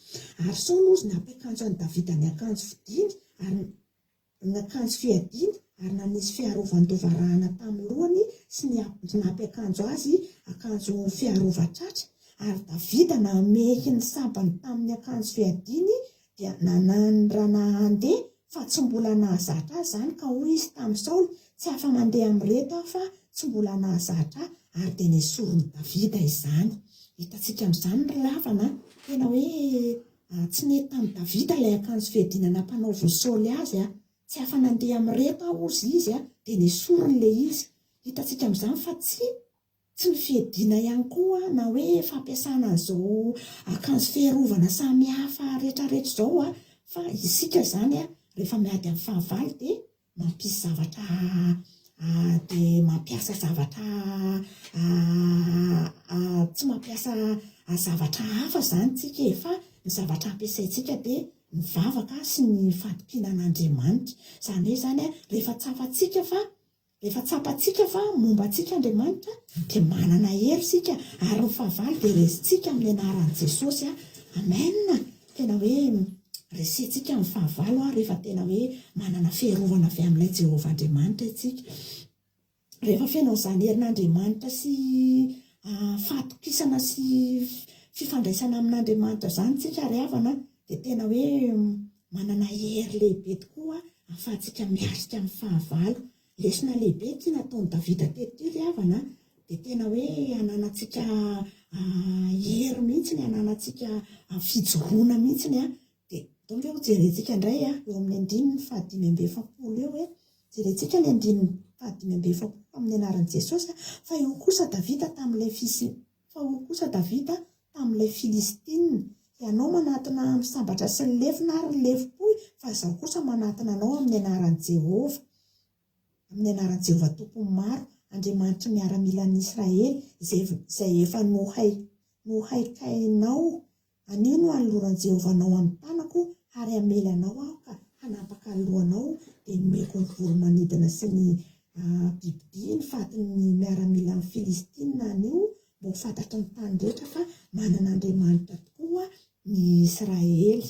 Ary Saoly hozy nampiakanjo an'i Davida ny akanjo fidiny ary ny akanjo fiadiany ary nanisy fiarovan-dovarahana tamin'ny lohany sy ny nampiakanjo azy akanjo fiarovan-tratra, ary Davida namehy ny sabany tamin'ny akanjo fiadiany dia nanandrana handeha, fa tsy mbola nahazatra azy izany, ka hoy izy tamin'i Saoly, Tsy afa-mandeha amin'ireto aho fa tsy mbola nahazatra ahy, ary dia nesorin'i Davida izany. Hitantsika amin'izany ry lavana, tena hoe Tsy nety tamin'i Davida ilay akanjo fiadiana nampanaovin'i Saoly azy. Tsy afa-nandeha amin'ireto aho, hozy izy, dia nesoriny ilay izy. Hitantsika amin'izany fa tsy tsy ny fiadiana ihany koa na hoe fampiasana an'izao akanjo fiarovana samihafa rehetrarehetra izao fa isika izany rehefa miady amin'ny fahavalo dia mampisy zavatra dia mampiasa zavatra tsy mampiasa zavatra hafa izany tsika e, fa ny zavatra ampiasaintsika dia ny vavaka sy ny fatokiana an'Andriamanitra. Izany hoe izany rehefa tsapantsika fa rehefa tsapantsika fa momba antsika Andriamanitra dia manana hery isika ary ny fahavalo dia resintsika amin'ny anaran'i Jesosy. Amen. Tena hoe resintsika ny fahavalo rehefa tena hoe manana fiarovana avy amin'ilay Jehovah Andriamanitra isika. Rehefa feno an'izany herin'Andriamanitra sy fahatokisana sy fifandraisana amin'Andriamanitra izany isika ry havana dia tena hoe manana hery lehibe tokoa ahafahantsika miatrika ny fahavalo. Lesona lehibe ity nataon'i Davida teto ity ry havana a, dia tena hoe ananantsika hery mihitsy, ananantsika fijoroana mihitsy a. Dia donc eo jerentsika indray a, eo amin'ny andininy fahadimy amby 40 eo hoe, jerentsika ny andininy fahadimy amby 40 amin'ny anaran'i Jesosy a, fa eo kosa Davida tamin'ilay fisi, fa hoy kosa Davida tamin'ilay Filistina, Ianao manatona ahy amin'ny sabatra sy ny lefona ary ny lefom-pohy, fa izaho kosa manatona anao amin'ny anaran'i Jehovah, amin'ny anaran'i Jehovah Tompon'ny maro, Andriamanitry ny miaramilan'ny Israely, izay, izay efa nohay, nohaikainao. Anio no hanoloran'i Jehovah anao amin'ny tanako, ary hamely anao aho ka hanapaka ny lohanao. dia nomeko ny voro-manidina sy ny bibidia ny fatin'ny miaramilan'ny Filistina anio mba ho fantatry ny tany rehetra fa manana Andriamanitra tokoa ny Israely.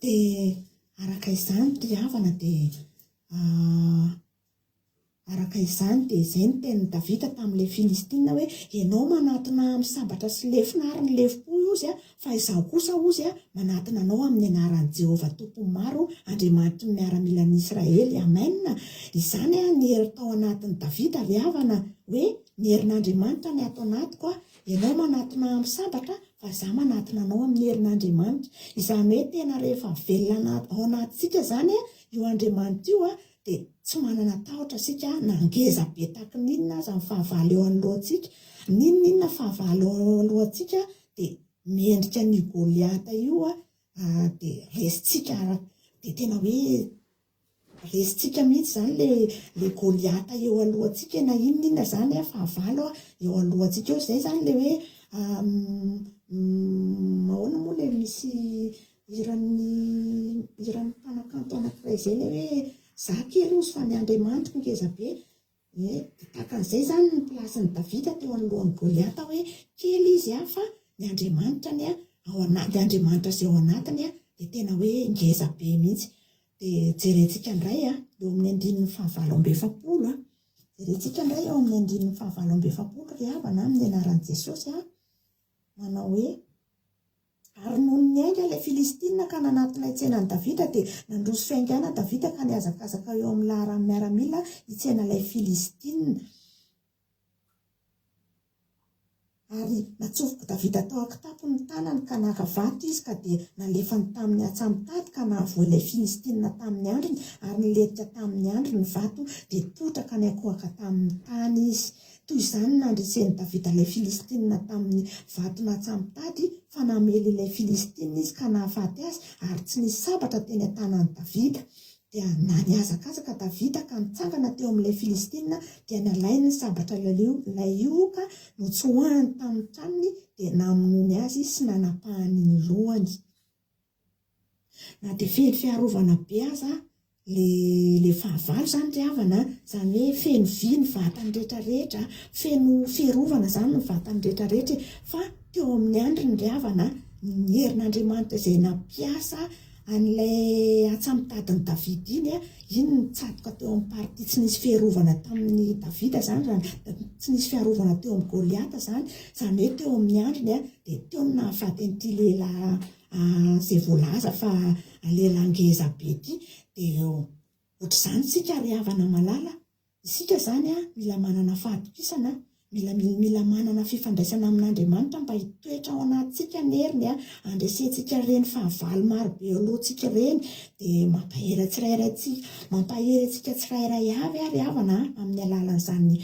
Dia araka izany ry havana dia araka izany dia izay ny tenin'i Davida tamin'ilay Filistina hoe, Ianao manatona ahy amin'ny sabatra sy lefona ary ny lefom-po hozy fa izaho kosa hozy manatona anao amin'ny anaran'i Jehovah Tompon'ny maro, Andriamanitry ny miaramilan'ny Israely. Amen! Izany ny hery tao anatin'i Davida ry havana hoe Ny herin'Andriamanitra ny ato anatiko a, ianao manatona ahy amin'ny sabatra fa izaho manatona anao amin'ny herin'Andriamanitra. Izany hoe tena rehefa velona ao anatintsika izany io Andriamanitra io dia tsy manana tahotra isika na ngeza be tahaky ny inona aza ny fahavalo eo anoloantsika. N'inon'inona fahavalo eo alohantsika dia mendrika an'io Goliata io dia resintsika dia tena hoe Resintsika mihitsy izany le le Goliata eo alohantsika e, na inona inona izany a, fahavalo a, eo alohantsika eo. Izay izany le hoe ahoana moa le misy hiran'ny hiran'ny mpanakanto anankiray izay le hoe za kely hozy fa ny Andriamanitro ngeza be. Ie, dia tahaka an'izay izany ny plasin'i Davida teo anoloan'i Goliata hoe kely izy an, fa ny Andriamanitra anie ao anaty, ny Andriamanitra izay ao anatiny an, dia tena hoe ngeza be mihitsy. Dia jerentsika indray an, eo amin'ny andininy fahavalo amby 40 an, jerentsika indray eo amin'ny andininy fahavalo amby 40 ry havana amin'ny anaran'i Jesosy an, manao hoe. Ary nony niainga ilay Filistina ka nanatona hitsena an'i Davida, dia nandroso fiaingàna Davida ka nihazakazaka eo amin'ny laharan'ny miaramila hitsena ilay Filistina. Ary natsofok'i Davida tao an-kitapony ny tanany ka naka vato izy ka dia nalefany tamin'ny hatsamitady ka nahavoa ilay Filistina tamin'ny handriny, ary nilentika tamin'ny handriny ny vato, dia potraka niankohoka tamin'ny tany izy. Toy izany no nandresen'i Davida ilay Filistinina tamin'ny vato natsamitady, fa namely ilay Filistinina izy ka nahafaty azy, ary tsy nisy sabatra teny an-tanan'i Davida. Dia nihazakazaka Davida ka nitsangana teo amin'ilay Filistinina, dia nalainy ny sabatra ilay io ka notsoahany tamin'ny tranony, dia namonoany azy sy nanapahany ny lohany. Na dia feno fiarovana be aza le le fahavalo zany ry havana a, zany hoe feno vy ny vatany rehetra rehetra, feno fiarovana zany ny vatany rehetra rehetra e, fa teo amin'ny andriny ry havana a, ny herin'Andriamanitra izay nampiasa an'ilay antsamitadin'i Davida iny a, iny nitsatoka teo amin'ny partie tsy nisy fiarovana tamin'i Davida zany, tsy nisy fiarovana teo amin'i Goliata zany, zany hoe teo amin'ny andriny a, dia teo no nahafaty an'ity lehilahy Izay voalaza fa lehilahy ngeza be ity dia ohatr'izany isika ry havana malala, isika izany mila manana fahatokisana, mila mila manana fifandraisana amin'Andriamanitra mba hitoetra ao anatintsika ny heriny, handresentsika ireny fahavalo maro be eo alohantsika ireny, dia mampahery tsirairay antsika, mampahery antsika tsirairay avy ary havana amin'ny alalan'izany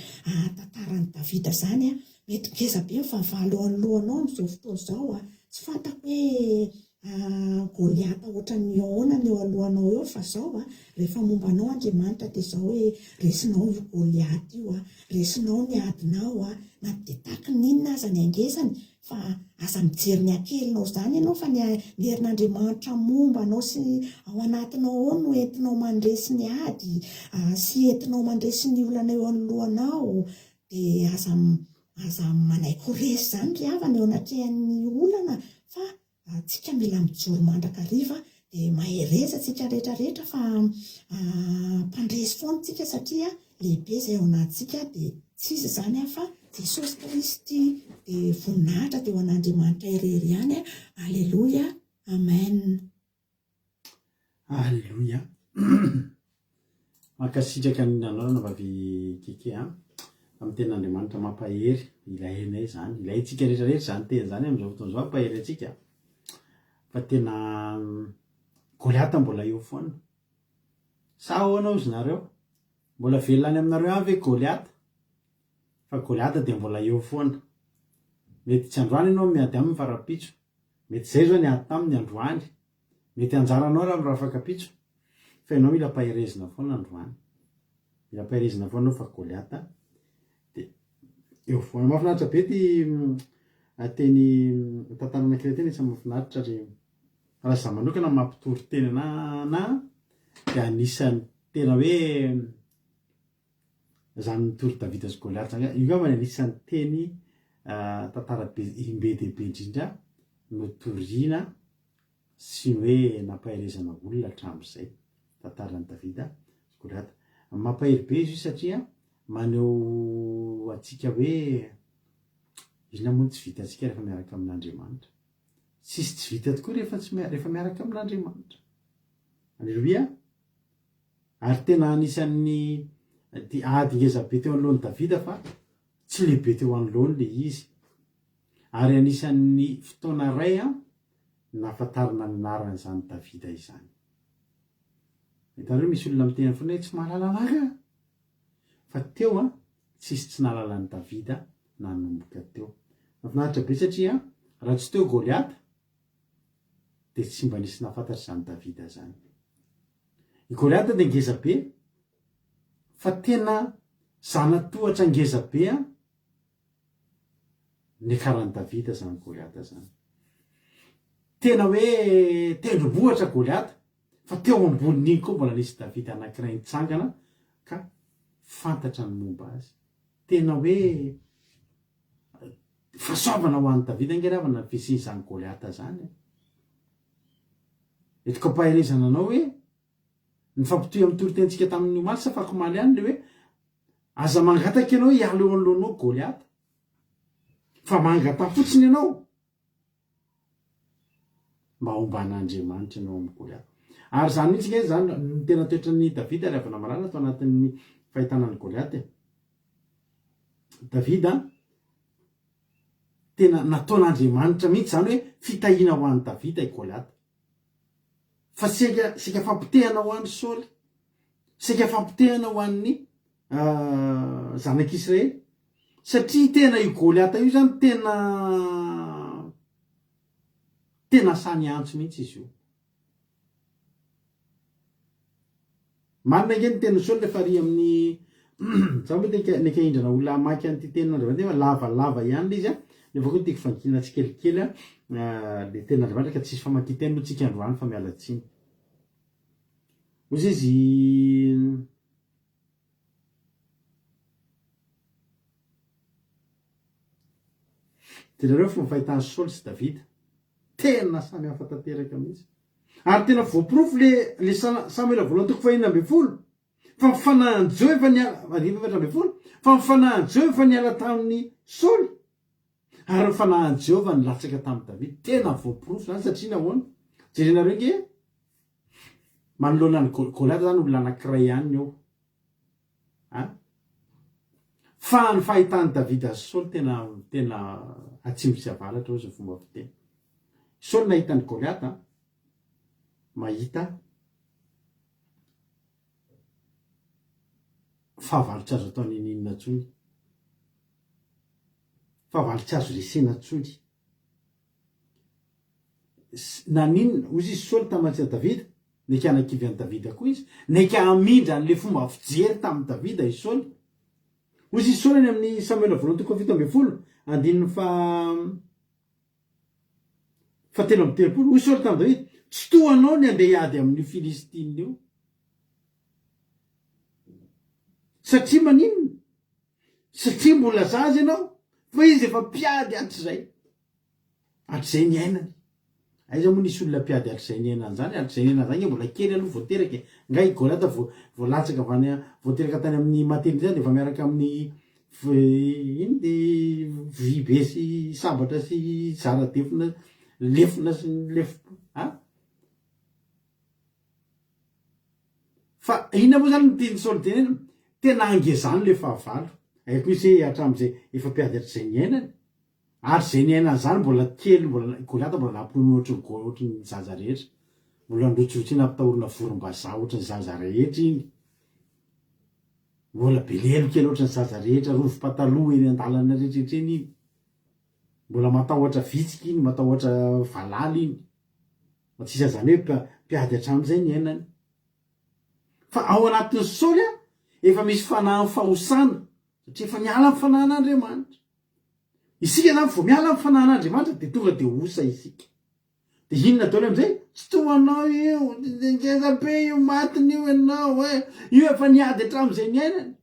tantaran'i Davida izany. Mety ngeza be ny fahavalo eo anoloanao amin'izao fotoana izao a! Tsy fantako hoe Goliata ohatran'ny ahoana ny eo alohanao eo fa izao a, rehefa momba anao Andriamanitra dia izao hoe resinao io Goliata io a, resinao ny adinao a, na dia tahaky ny inona aza ny hangezany fa aza mijery ny hakelinao izany ianao fa ny ny herin'Andriamanitra momba anao sy ao anatinao ao no entinao mandresy ny ady sy entinao mandresy ny olana eo anoloanao. Dia aza aza manaiky ho resy izany ry havana eo anatrehan'ny olana fa tsika mila mijoro mandrakariva dia mahereza tsika rehetra rehetra fa mpandresy foana tsika satria lehibe izay ao anatintsika dia tsy iza izany fa Jesosy Kristy dia voninahitra dia ho an'Andriamanitra irery ihany Aleloia Amen. Aleloia. Mankasitraka ny nanao ranabavy Keke a. Amin'ny tenin'Andriamanitra mampahery, ilainay izany. Ilaintsika rehetra rehetra izany teny izany amin'izao fotoana izao hampahery antsika. Fa tena Goliata mbola eo foana. Sa ahoana hozy nareo? Mbola velona any aminareo any ve Goliata? Fa Goliata dia mbola eo foana. Mety tsy androany ianao miady aminy fa rahampitso. Mety izay izao ny ady taminy androany. Mety anjaranao raha mirafakapitso. Fa ianao mila ampaherezina foana androany. Mila ampaherezina foana ianao fa Goliata dia eo foana. Mahafinaritra be ity. Teny tantara anankiray teny anisan'ny mahafinaritra ry raha za manokana mampitory teny ana dia anisan'ny tena hoe zany mitory Davida sy Goliath zany, io angamba ny anisan'ny teny tantara be imbe dia be indrindra notoriana sy ny hoe nampaherezana olona hatramin'izay, tantaran'i Davida sy Goliata. Mampahery be izy io satria maneho antsika hoe inona moa no tsy vitantsika rehefa miaraka amin'Andriamanitra. Tsisy tsy vita tokoa rehefa tsy rehefa miaraka amin'Andriamanitra. Aleloia! Ary tena anisan'ny ady ngeza be teo anoloan'i Davida fa tsy lehibe teo anoloany ilay izy. Ary anisan'ny fotoana iray nahafantarana ny anaran'izany Davida izany. Hitanareo misy olona miteny foana hoe tsy mahalala anah ka! Fa teo an, tsisy tsy nahalala an'i Davida nanomboka teo. Mahafinaritra be satria raha tsy teo Goliata dia tsy mba nisy nahafantatra izany Davida izany. I Goliata dia ngeza be fa tena zana-tohatra ngeza be an, Niakaran'i Davida izany Goliata izany. Tena hoe tendrombohitra Goliata, fa teo ambonin'iny koa mbola nisy Davida anankiray nitsangana ka fantatra ny momba azy. Tena hoe fahasoavana ho an'i Davida ange ry havana ny fisian'izany Goliata izany e. Entiko ampaherezana anao hoe Nifampitohy amin'ny toritenintsika tamin'ny omaly sa afakomaly ihany ilay hoe aza mangataka ianao hiala eo anoloanao Goliata fa mangataha fotsiny ianao mba homban'Andriamanitra ianao amin'ny Goliata. Ary izany mihitsy nge izany ny tena toetran'i Davida ry havana malala tao anatin'ny fahitana an'i Goliata e. Davida tena nataon'Andriamanitra mihitsy izany hoe fitahiana ho an'i Davida i Goliata. Fa saika saika fampotehana ho an'i Saoly, saika fampotehana ho an'ny zanak'Israely, satria tena io Goliata io zany tena tena sahy niantso mihitsy izy io. Marina ange ny tenin'i Saoly rehefa ary amin'ny Za moa te neka hindrana olona hamaky an'ity tenin'Andriamanitra ity fa lavalava ihany ilay izy an, nefa koa tiako vakiana tsikelikely an le tenin'Andriamanitra ka tsisy famakian-teny aloha tsika androany fa miala tsiny. Hoy izy Jereo fomba fahitan'i Saoly sy Davida. Tena samy hafa tanteraka mihitsy. Ary tena voaporofo le le Samoela voalohany toko fahenina ambin'ny folo fa ny fanahin'i Jeho efa niala, andininy faha-14, fa ny fanahin'i Jeho efa niala tamin'i Saoly ary ny fanahin'i Jehovah nilatsaka tamin'i Davida. Tena voaporofo izany satria nahoana? Jerenareo nge manoloana an'i Goliata izany olona anankiray ihany eo. A? Fa ny fahitan'i Davida azy Saoly tena tena atsimo sy avaratra hozy ny fomba fiteny. Saoly nahita an'i Goliata, mahita fahavalo tsy azo atao n'inon'inona intsony. Fahavalo tsy azo resena intsony. Naninona? Hozy izy Saoly tamin'i Davida, Neka hanakivy an'i Davida koa izy. Neka hamindra an'ilay fomba fijery tamin'i Davida i Saoly. Hoy izy Saoly any amin'ny Samoela voalohany toko faha-17, andininy faha fahatelo amby telopolo. Hoy Saoly tamin'i Davida, Tsy toa anao ny handeha hiady amin'io Filistina io. Satria maninona? Satria mbola zaza ianao, fa izy efa mpiady hatrizay. Hatrizay niainany. Aiza moa nisy olona mpiady hatrizay niainany izany? Hatrizay niainany izany nge mbola kely aloha vao teraka e. Nga i Goliata vao vao latsaka avy any vao teraka tany amin'ny maternité dia efa miaraka amin'ny ino ty vy be sy sabatra sy zara-defona lefona sy ny lefo a? Fa inona moa zany no tian'i Saoly tenenina? Tena hangezany le fahavalo. Hay koa izy hoe hatramin'izay efa mpiady hatrizay niainany. Ary izay niaina an'izany mbola kely, mbola, Goliata mbola nampinono ohatry ny go, ohatry ny zaza rehetra. Mbola norotsirotsiana nampitahorina vorom-bazaha ohatry ny zaza rehetra iny. Mbola be lelo kely ohatry ny zaza rehetra, rovi-pataloha eny an-dalana rehetra eny iny. Mbola matahotra vitsika iny, matahotra valala iny. Fa tsisy an'izany hoe mpiady hatramin'izay niainany. Fa ao anatin'ny Saoly efa misy fanahin'ny fahosana, satria efa niala ny fanahin'Andriamanitra. Isika zany vao miala amin'ny fanahin'Andriamanitra dia tonga dia osa isika. Dia inona daholo amin'izay? Tsy toa anao io, ngeza be io, matiny io ianao e, io efa niady hatramin'izay niainany.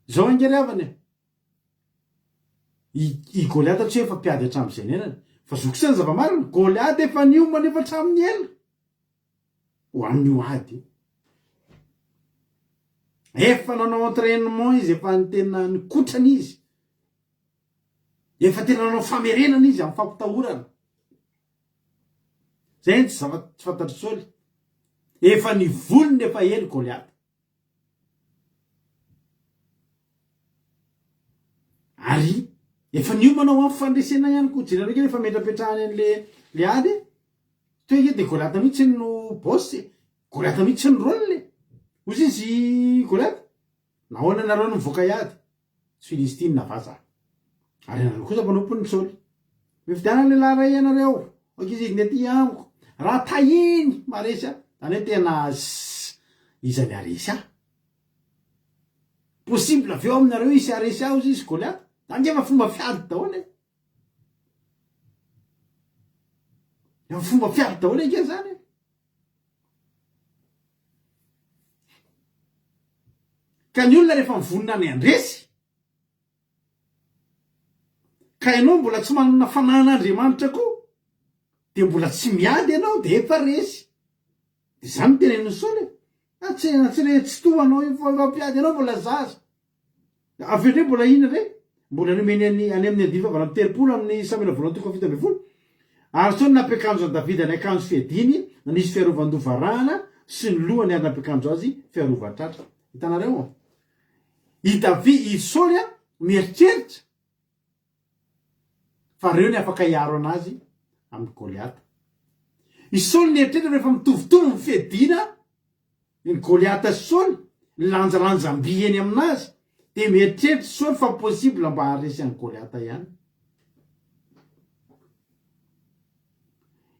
Izao ange ry havana e, i, i Goliata tsy hoe efa mpiady hatramin'izay niainany, fa zoky sy ny zava-marina, Goliata efa niomana efa hatramin'ny ela. ho amin'io ady io. Efa nanao entrainement izy, efa tena nikotrana izy. Efa tena nanao famerenana izy amin'ny fampitahorana. Zay ny tsy zava-tsy fantatr'i Saoly. Efa nivolony efa ela Goliata. Ary efa niomana ho amin'ny fandresena ihany koa. Jereo kely efa ametrapetrahany an'le le ady e. Toy ange dia Goliata mihitsy no boss e. Goliata mihitsy ny rôle e. Hoy izy Goliata, nahoana nareo no mivoaka hiady? Tsy Filistina va za? Ary ianareo kosa mpanompon'i Saoly. Mifidiana lehilahy iray ianareo, ankizy hidina aty amiko. Raha tahiny maharesy ahy, zany hoe tena iza ny haharesy ahy? Possible avy eo aminareo hisy haharesy ahy hozy izy Goliata. Zany nge efa fomba fiady daholo e. Efa fomba fiady daholo ange zany e. Ka ny olona rehefa mivonona ny handresy, ka ianao mbola tsy manana fanahin'Andriamanitra koa, dia mbola tsy miady ianao dia efa resy. Dia izany no tenenin'i Saoly e. Ah, tsy, tsy re, tsy toa anao io fa efa mpiady ianao mbola zaza. Avy eo indray mbola inona indray? Mbola nomeny any any amin'ny andininy fahavalo amby 30 amin'ny Samoela voalohany toko faha-17. Ary Saoly nampiakanjo an'i Davida ny akanjo fiadiany, nanisy fiarovan-doha varahana sy ny lohany ary nampiakanjo azy fiarovan-tratra. Hitanareo? I Davi, i Saoly mieritreritra fa reo ny afaka hiaro anazy amin'i Goliata. I Saoly nieritreritra fa efa mitovitovy ny fiadiana Ny Goliata sy Saoly nilanjalanjam-by eny aminazy dia mieritreritra Saoly fa possible mba haharesy an'i Goliata ihany.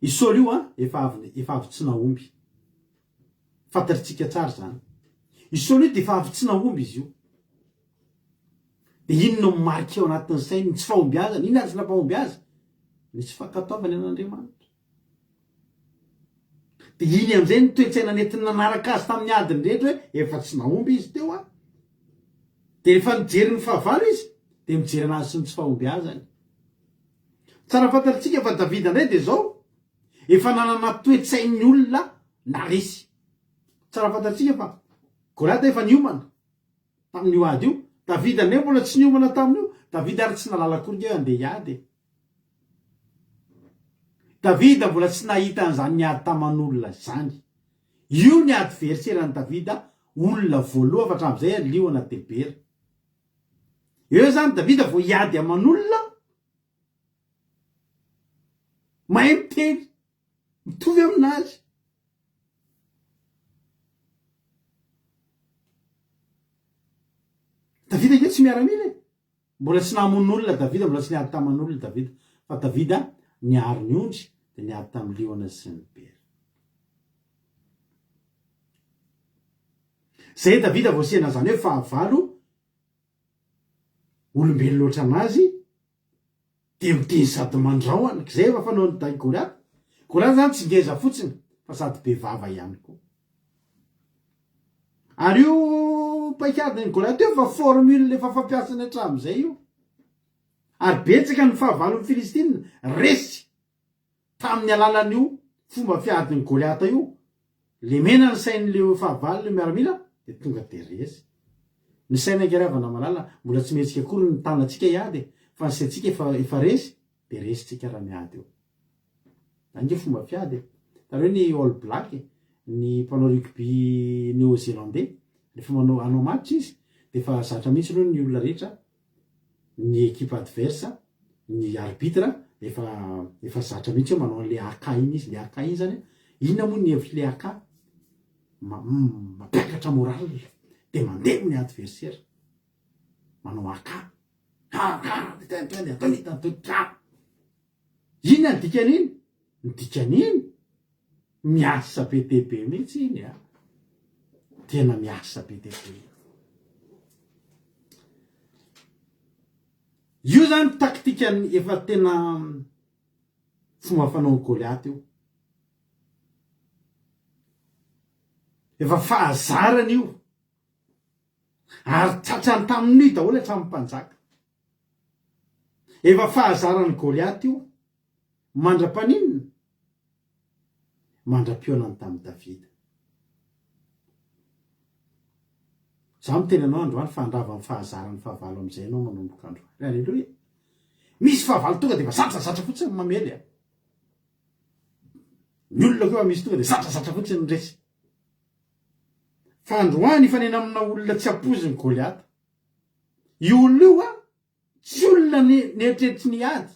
I Saoly io an, efa avy efa avy tsy nahomby. Fantatritsika tsara izany. I Saoly io dia efa avy tsy nahomby izy io. Dia inona no marika ao anatin'ny sainy? Ny tsy fahombiazana. Inona ary tsy nampahomby azy? Ny tsy fankatoavany an'Andriamanitra. Dia iny amin'izay ny toe-tsaina nentiny nanaraka azy tamin'ny adiny rehetra hoe efa tsy nahomby izy teo an! Dia rehefa nijery ny fahavalo izy dia mijery anazy sy ny tsy fahombiazany. Tsara fantatritsika fa Davida indray dia izao, efa nanana toe-tsain'ny olona naresy. Tsara fantatritsika fa Goliata efa niomana tamin'io ady io, Davida indray mbola tsy niomana tamin'io, Davida ary tsy nahalala akory nge hoe handeha hiady e. Davida mbola tsy nahita an'izany niady taman'olona izany. Io ny adversaire-n'i Davida, olona voalohany fa hatramin'izay liona dia bera. Eo izany Davida vao hiady aman'olona mahay miteny, mitovy aminazy. Davida ange tsy miaramila e. Mbola tsy namono olona Davida, mbola tsy niady taman'olona Davida, fa Davida niaro ny ondry, dia niady tamin'ny liona sy ny bera. Zay Davida vao sena zany hoe fahavalo olombelona ohatran'azy, dia miteny sady mandrahona, k'izay efa fanaon'i Dai Goliata. Goliata zany tsy ngeza fotsiny fa sady be vava ihany koa. Ary io paikadin'i Goliata io efa formule efa fampiasany hatramin'izay io. Ary betsaka ny fahavalon'ny Filistina resy tamin'ny alalan'io fomba fiadin'i Goliata io. Lemena ny sain'ileo fahavalo ileo miaramila dia tonga dia resy. Ny saina ange ry havana malala mbola tsy mihetsika akory ny tanantsika hiady e, fa ny saintsika efa efa resy dia resy tsika raha miady eo. Zany ange fomba fiady e. Hitanareo ny All Black e, ny mpanao rugby néo-zélandais rehefa manao hanao match izy dia efa zatra mihitsy aloha ny olona rehetra ny equipe adverse, ny arbitre efa efa zatra mihitsy hoe manao an'le AK iny izy, le AK iny zany an, inona moa ny hevitr'le AK? Mampiakatra moral de mandemy ny adversaire, manao AK, ha ha, inona ny dikan'iny? Ny dikan'iny? Miasa be dia be mihitsy iny a! Tena miasa be dia be. Io zany taktikan'ny efa tena fomba fanaon'i Goliath io. Efa fahazarany io. Ary tratrany tamin'io daholo hatramin'ny mpanjaka. Efa fahazaran'i Goliath io. Mandra-paninona? Mandra-pihaonany tamin'i Davida. Izaho miteny anao androany fa handrava ny fahazaran'ny fahavalo amin'izay ianao manomboka androany. Aleloia! Misy fahavalo tonga dia efa zatrazatra fotsiny mamely a. Ny olona koa misy tonga dia zatrazatra fotsiny ny resy. Fa androany hifanena amina olona tsy ampoizin'i Goliata. Io olona io a, tsy olona nieritreritry ny hiady.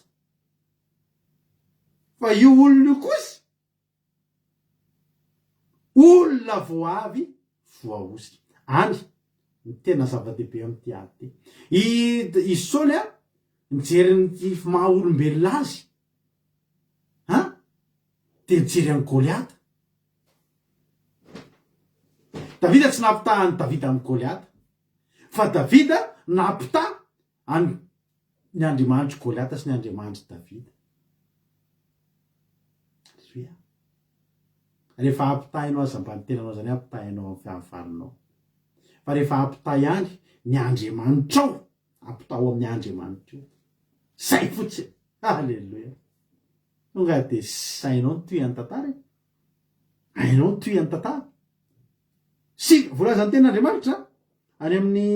Fa io olona io kosa, olona vao avy voahositra. Any ny tena zava-dehibe amin'ity ady ity. I, i Saoly a, nijery ny maha olombelona azy, an, dia nijery an'i Goliata. Davida tsy nampitaha an'i Davida amin'i Goliata, fa Davida nampitaha an'i ny Andriamanitr'i Goliata sy ny Andriamanitr'i Davida. Aleloia. Rehefa ampitahainao aza mba ny tenanao zany ampitahainao amin'ny fahavalonao. Fa rehefa ampitaha ihany ny Andriamanitrao, ampitahao amin'ny Andriamanitrao. Zay fotsiny. Aleloia. Tonga dia sainao ny tohin'ny tantara e. Hainao ny tohin'ny tantara. Sy voalazan'ny tenin'Andriamanitra any amin'ny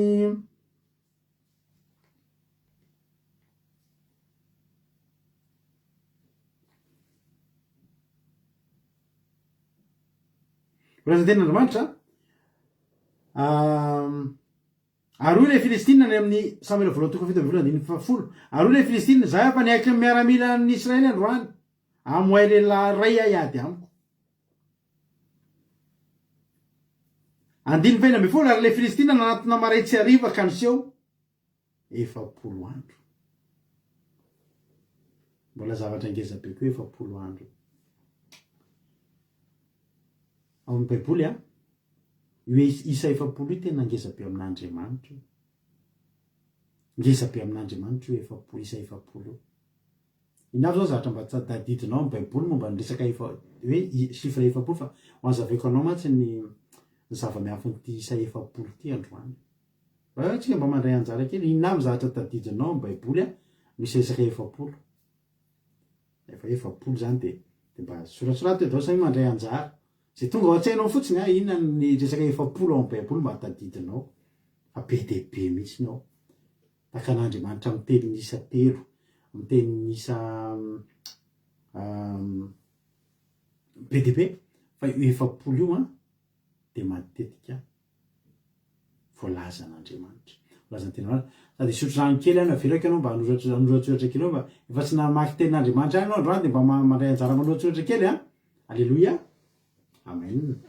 Voalazan'ny tenin'Andriamanitra Ary hoy ilay Filistina any amin'ny Samoela voalohany toko 17 andininy fahafolo, Ary hoy ilay Filistina, Izaho efa niaiky ny miaramilan'ny Israely androany, amoay lehilahy iray aho hiady amiko. Andininy fahenina ambin'ny folo, Ary ilay Filistina nanatona marain-tsy hariva ka niseho 40 andro. Mbola zavatra ngeza be koa 40 andro. Ao amin'ny Baiboly, a, io isa 40 io tena ngeza be amin'Andriamanitra io. Ngeza be amin'Andriamanitra io 40, isa 40 io. Inona avy zao zavatra mba tadidinao amin'ny Baiboly momba ny resaka efa hoe chiffre 40 fa ho azavaiko anao mantsy ny ny zava-miafin'ity isa 40 ity androany. Fa tsika mba mandray anjara kely, inona avy zavatra tadidinao amin'ny Baiboly a misy resaka 40. Efa 40 zany de de mba soratsorato eo daholo samy mandray anjara. Zay tonga ao an-tsainao fotsiny a, inona ny resaka 40 ao amin'ny Baiboly mba tadidinao. Fa be dia be mihitsy ny ao. Tahaka an'Andriamanitra miteny ny isa telo, miteny ny isa be dia be, fa io 40 io an dia matetika voalazan'Andriamanitra. Voalazan'ny tenin'Andriamanitra. Sady hisotro rano kely aho, navelako ianao mba hanoratra hanoratsoratra kely eo mba efa tsy namaky tenin'Andriamanitra ihany ianao androany dia mba mandray anjara manoratsoratra kely an. Aleloia. Amen.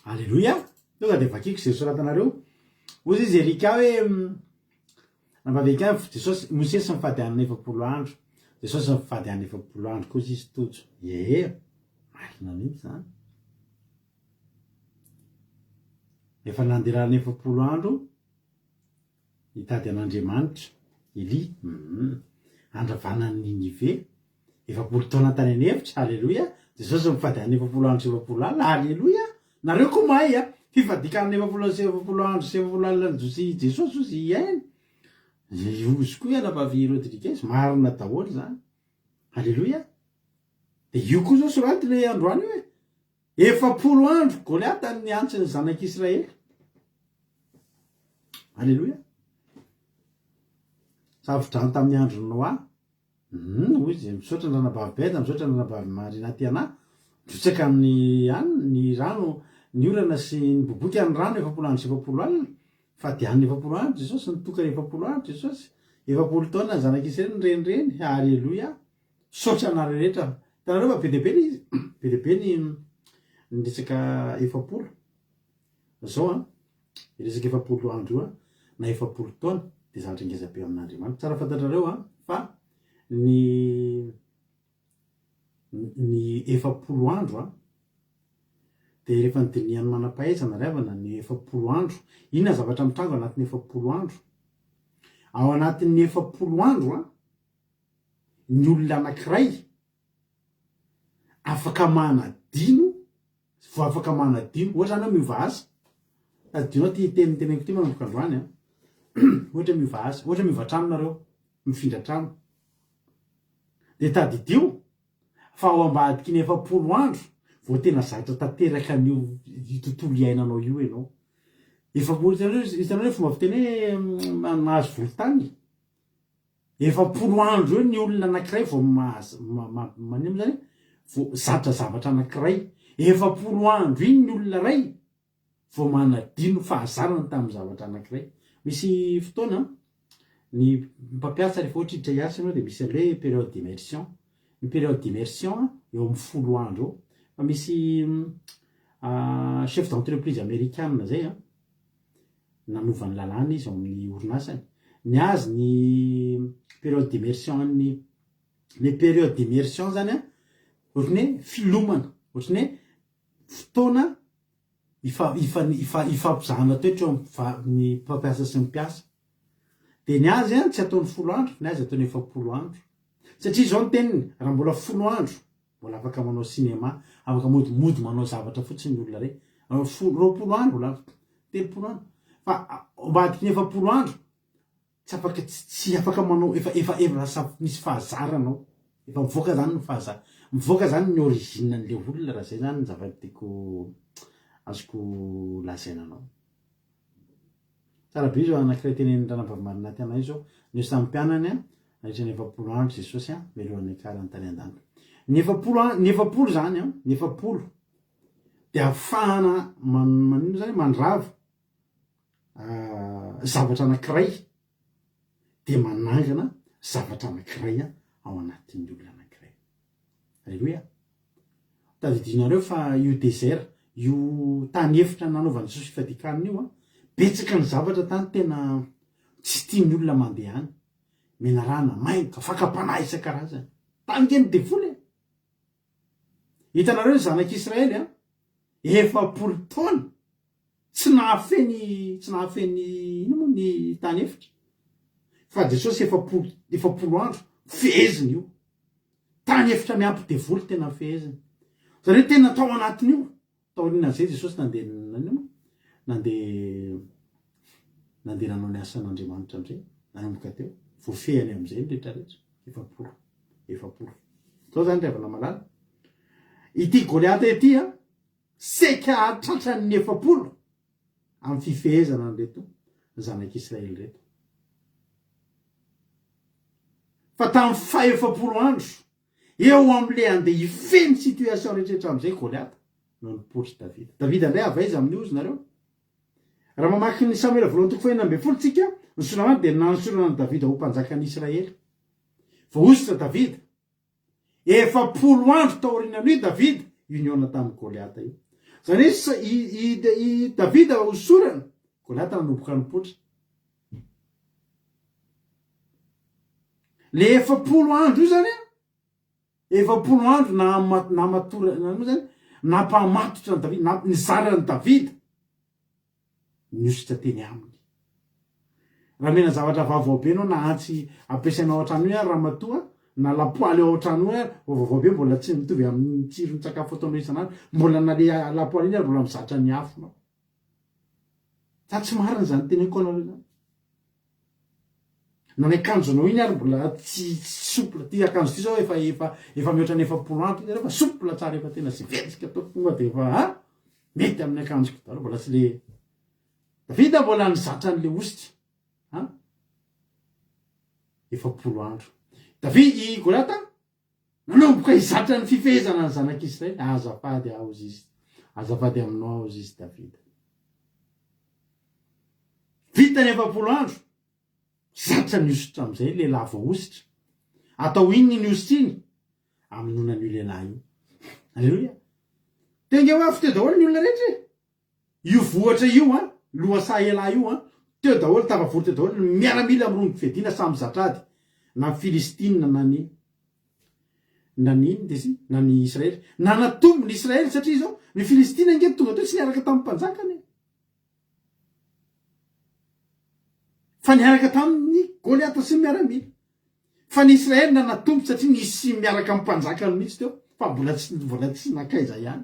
Aleloia! Tonga dia vakiko izay soratanareo. Hoy izy Erika hoe Nambaveka Jesosy, Mosesy nifady hanina 40 andro. Jesosy nifady hanina 40 andro koa izy tojo. Ee, marina mihitsy izany. Efa nandeha 40 andro Hitady an'Andriamanitra, Elia, hum, handravana an'i Ninive, 40 taona tany an'efitra, haleloia, Jesosy mifady hanina 40 andro sy 40 alina, haleloia, nareo koa mahay a, fifadian-kanina 40 sy 40 andro sy 40 alina an'i Josia i Jesosy ozy hiaina, ozy koa ianabavy Rodriguez, marina daholo izany, haleloia, dia io koa zao soraty le androany io e. 40 andro Goliata nihantsy ny zanak'Israely. Aleloia. Safo-drano tamin'ny andron'i Noa. Hum, hoy izy, misaotra ny ranabavy Beda, misaotra ny ranabavy Marina Tiana. Nirotsaka amin'ny any ny rano, ny orana sy niboiboika ny rano 40 andro sy 40 alina. Fa dia any 40 andro Jesosy, nitokana 40 andro Jesosy. 40 taona ny zanak'Israely nirenireny. Aleloia. Misaotra anareo rehetra. Hitanareo fa be dia be ilay izy, be dia be ny ny resaka 40. Zao an, io resaka 40 andro io an, na 40 taona dia zavatra ngeza be amin'Andriamanitra. Tsara fantatrareo an fa ny. Ny 40 andro an, dia rehefa nodinihan'ny manam-pahaizana ry havana ny 40 andro, inona zavatra mitranga ao anatin'ny 40 andro? Ao anatin'ny 40 andro an, ny olona anankiray afaka manadino, vao afaka manadino, ohatra zany hoe miova asa, tadidinao ty teny teneniko ty manomboka androany an, ohatra miova asa, ohatra miova trano nareo, mifindra trano, dia tadidio fa ao ambadiky ny 40 andro vao tena zatra tanteraka an'io io tontolo iainanao io ianao. 40, hitanareo hitanareo fomba fiteny hoe mahazo volontany? 40 andro eo ny olona anankiray vao mahazo maninona moa zany vao zatra zavatra anankiray. 40 andro iny ny olona iray vao manadino fahazarany tamin'ny zavatra anankiray. Misy fotoana ny mpampiasa rehefa ohatra hiditra hiasa ianao dia misy an'ilay hoe période d'immersion. Ny période d'immersion eo amin'ny folo andro eo. Fa misy chef d'entreprise amerikana zay an, nanova ny lalàna izy ao amin'ny orinasany. Ny azy ny période d'immersion an'ny ny période d'immersion zany an, ohatran'ny hoe filomana, ohatran'ny hoe fotoana ifa- ifa- ifa- ifampizahana toetra eo amin'ny mpampiasa sy ny mpiasa. Dia ny azy an tsy ataony folo andro, ny azy ataony 40 andro. Satria izao ny teniny, raha mbola folo andro Mbola afaka manao cinéma, afaka modimody manao zavatra fotsiny ny olona rey. Folo, 20 andro mbola afaka, 30 andro. Fa ambadiky ny 40 andro, tsy afaka, tsy afaka manao, efa, efa, efa lasa misy fahazarana ao. Efa mivoaka zany ny fahaza-, mivoaka zany ny origine an'le olona raha zay zany ny zavatra tiako azoko lazaina anao. Tsara be izao anankiray tenenin'ny ranabavy Marinah anay izao, Nisy tamin'ny mpianany nandritra ny 40 andro Jesosy mialohan'ny niakarany tany an-danitra. Ny 40 an, ny 40 izany an, ny 40 dia ahafahana man, manino izany, mandrava zavatra anankiray dia manangana zavatra anankiray ao anatin'ny olona anankiray. Aleloia. Tadidinareo fa io désert, io tany efitra nanaovan'i Jesosy fifadian-kanina io an, betsaka ny zavatra tany tena tsy tian'ny olona mandeha any. Menarana, maingoka, fakam-panahy isan-karazany. Tany nge ny devoly e! Hitanareo ny zanak'Israely an, 40 taona tsy nahafehy ny, tsy nahafehy ny, inona moa, ny tany efitra. Fa Jesosy 40, 40 andro, feheziny io. Tany efitra miampy devoly tena feheziny. Zany hoe tena tao anatin'io. Taorian'izay Jesosy nandeha nanino moa? Nandeha nandeha nanao ny asan'Andriamanitra amin'izay, nanomboka teo. Voafehiny amin'izay ny rehetra rehetra. 40. 40. Zao zany ry havana malala. Ity Goliata ity an, saika hahatratra ny 40 amin'ny fifehezana an'ireto zanak'Israely ireto. Fa tamin'ny fahefapolo andro, eo amin'ilay handeha hifehy ny situation rehetrarehetra amin'izay Goliata no nipoitra Davida. Davida indray avy aiza amin'io ozy nareo? Raha mamaky ny Samoela voalohany toko fahenina ambin'ny folo tsika, ny Solomona dia nanosorana an'i Davida ho mpanjakan'i Israely. Voahosotra Davida. 40 andro taorianan'io Davida io nihaona tamin'i Goliata io. Izany hoe i, i, i Davida hosorana, Goliata nanomboka nipoitra. Le 40 andro io zany an, 40 andro nahamatora, na zany, nampahamatotra an'i Davida, nizara an'i Davida. Nihosotra teny aminy. Raha mena zavatra vaovao be ianao na antsy ampiasainao ao an-trano io ary ramatoa na lapoaly ao an-trano io ary vao vaovao be mbola tsy mitovy amin'ny tsiron-tsakafo ataonao isan'andro, mbola na le lapoaly iny ary mbola mizatra ny afonao. Sa tsy marina izany teneniko anareo izany? Na ny akanjonao iny ary mbola tsy souple, ty akanjo ty zao efa efa efa mihoatra ny 40 andro ty efa souple tsara efa tena tsy vetsika ataoko tonga de efa a mety amin'ny akanjoko daholo mbola tsy le Davida mbola nizatra an'le ositra a 40 andro. David i Goliata nanomboka hizatra ny fifehezana ny zanak'Israely, azafady aho hozy izy, azafady aminao aho hozy izy Davida. Vita ny 40 andro, zatra ny hosotra amin'izay lehilahy voahosotra. Atao inona iny hosotra iny? Amonoana an'io lehilahy io. Aleloia. Teo ange ho avy teo daholo ny olona rehetra e. Io vohitra io an, lohasaha elah io an, teo daholo, tafavory teo daholo ny miaramila mirongo fiadiana samy zatra ady, na ny Filistina na ny. Na ny inona izy na ny Israely. Nanatombo ny Israely satria izao ny Filistina ange tonga teo tsy niaraka tamin'ny mpanjakany e. Fa niaraka tamin'ny Goliata sy ny miaramila. Fa ny Israely nanatombo satria nisy miaraka amin'ny mpanjakany mihitsy teo fa mbola tsy mbola tsy nankaiza ihany.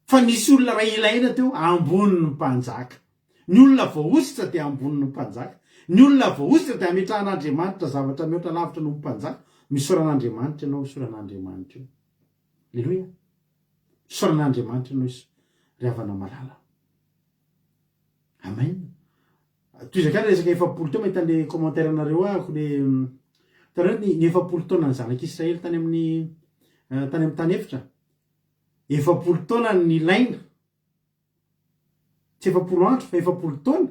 Fa nisy olona iray ilaina teo ambonin'ny mpanjaka. Ny olona voahosotra dia ambonin'ny mpanjaka. Ny olona voahosotra dia ametrahan'Andriamanitra zavatra mihoatra lavitra noho ny mpanjaka. Misaora an'Andriamanitra ianao, misaora an'Andriamanitra io. Aleloia. Misaora an'Andriamanitra ianao ry havana malala. Amen. Tohizako ihany resaka 40 teo mahita an'le commentaire nareo ahako le hitanareo ny ny 40 taona ny zanak'Israely tany amin'ny tany amin'ny tany efitra. 40 taona no nilaina, tsy 40 andro fa 40 taona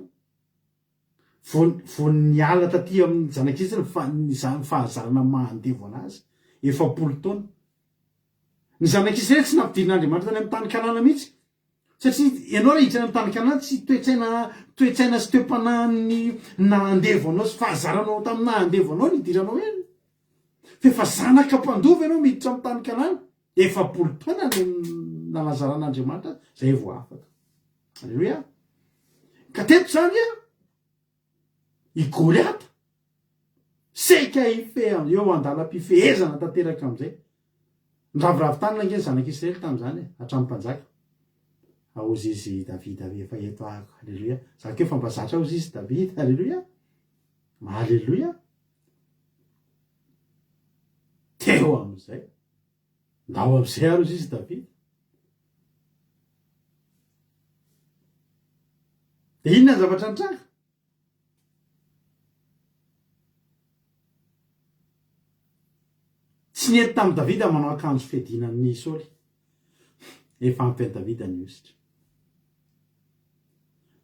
vao vao niala taty amin'ny zanak'Israely ny fa- ny za- ny fahazarana maha andevo anazy, 40 taona. Ny zanak'Israely tsy nampidirin'Andriamanitra tany amin'ny tany Kanana mihitsy, satria ianao raha hiditra any amin'ny tany Kanana tsy toe-tsaina toe-tsaina sy toe-panahin'ny naha andevo anao sy fahazaranao tamin'ny naha andevo anao no hidiranao eny. Fa efa zanaka mpandova ianao miditra amin'ny tany Kanana. 40 taona no nanazaran'Andriamanitra zay vao afaka. Aleloia. Ka teto zany a, i Goliata saika hifehy eo andalam-pifehezana tanteraka amin'izay. Niraviravy tanana ange ny zanak'Israely tamin'izany e, hatramin'ny mpanjaka. Hozy izy Davida efa eto ahako. Aleloia. Za koa efa mba zatra hozy izy Davida. Aleloia. Aleloia. Teo amin'izay. Ndao amin'izay ary hozy izy Davida. Dia inona ny zavatra nitranga? Tsy nety tamin'i Davida manao akanjo fiadiana an'i Saoly. Efa ampy an'i Davida ny hosotra.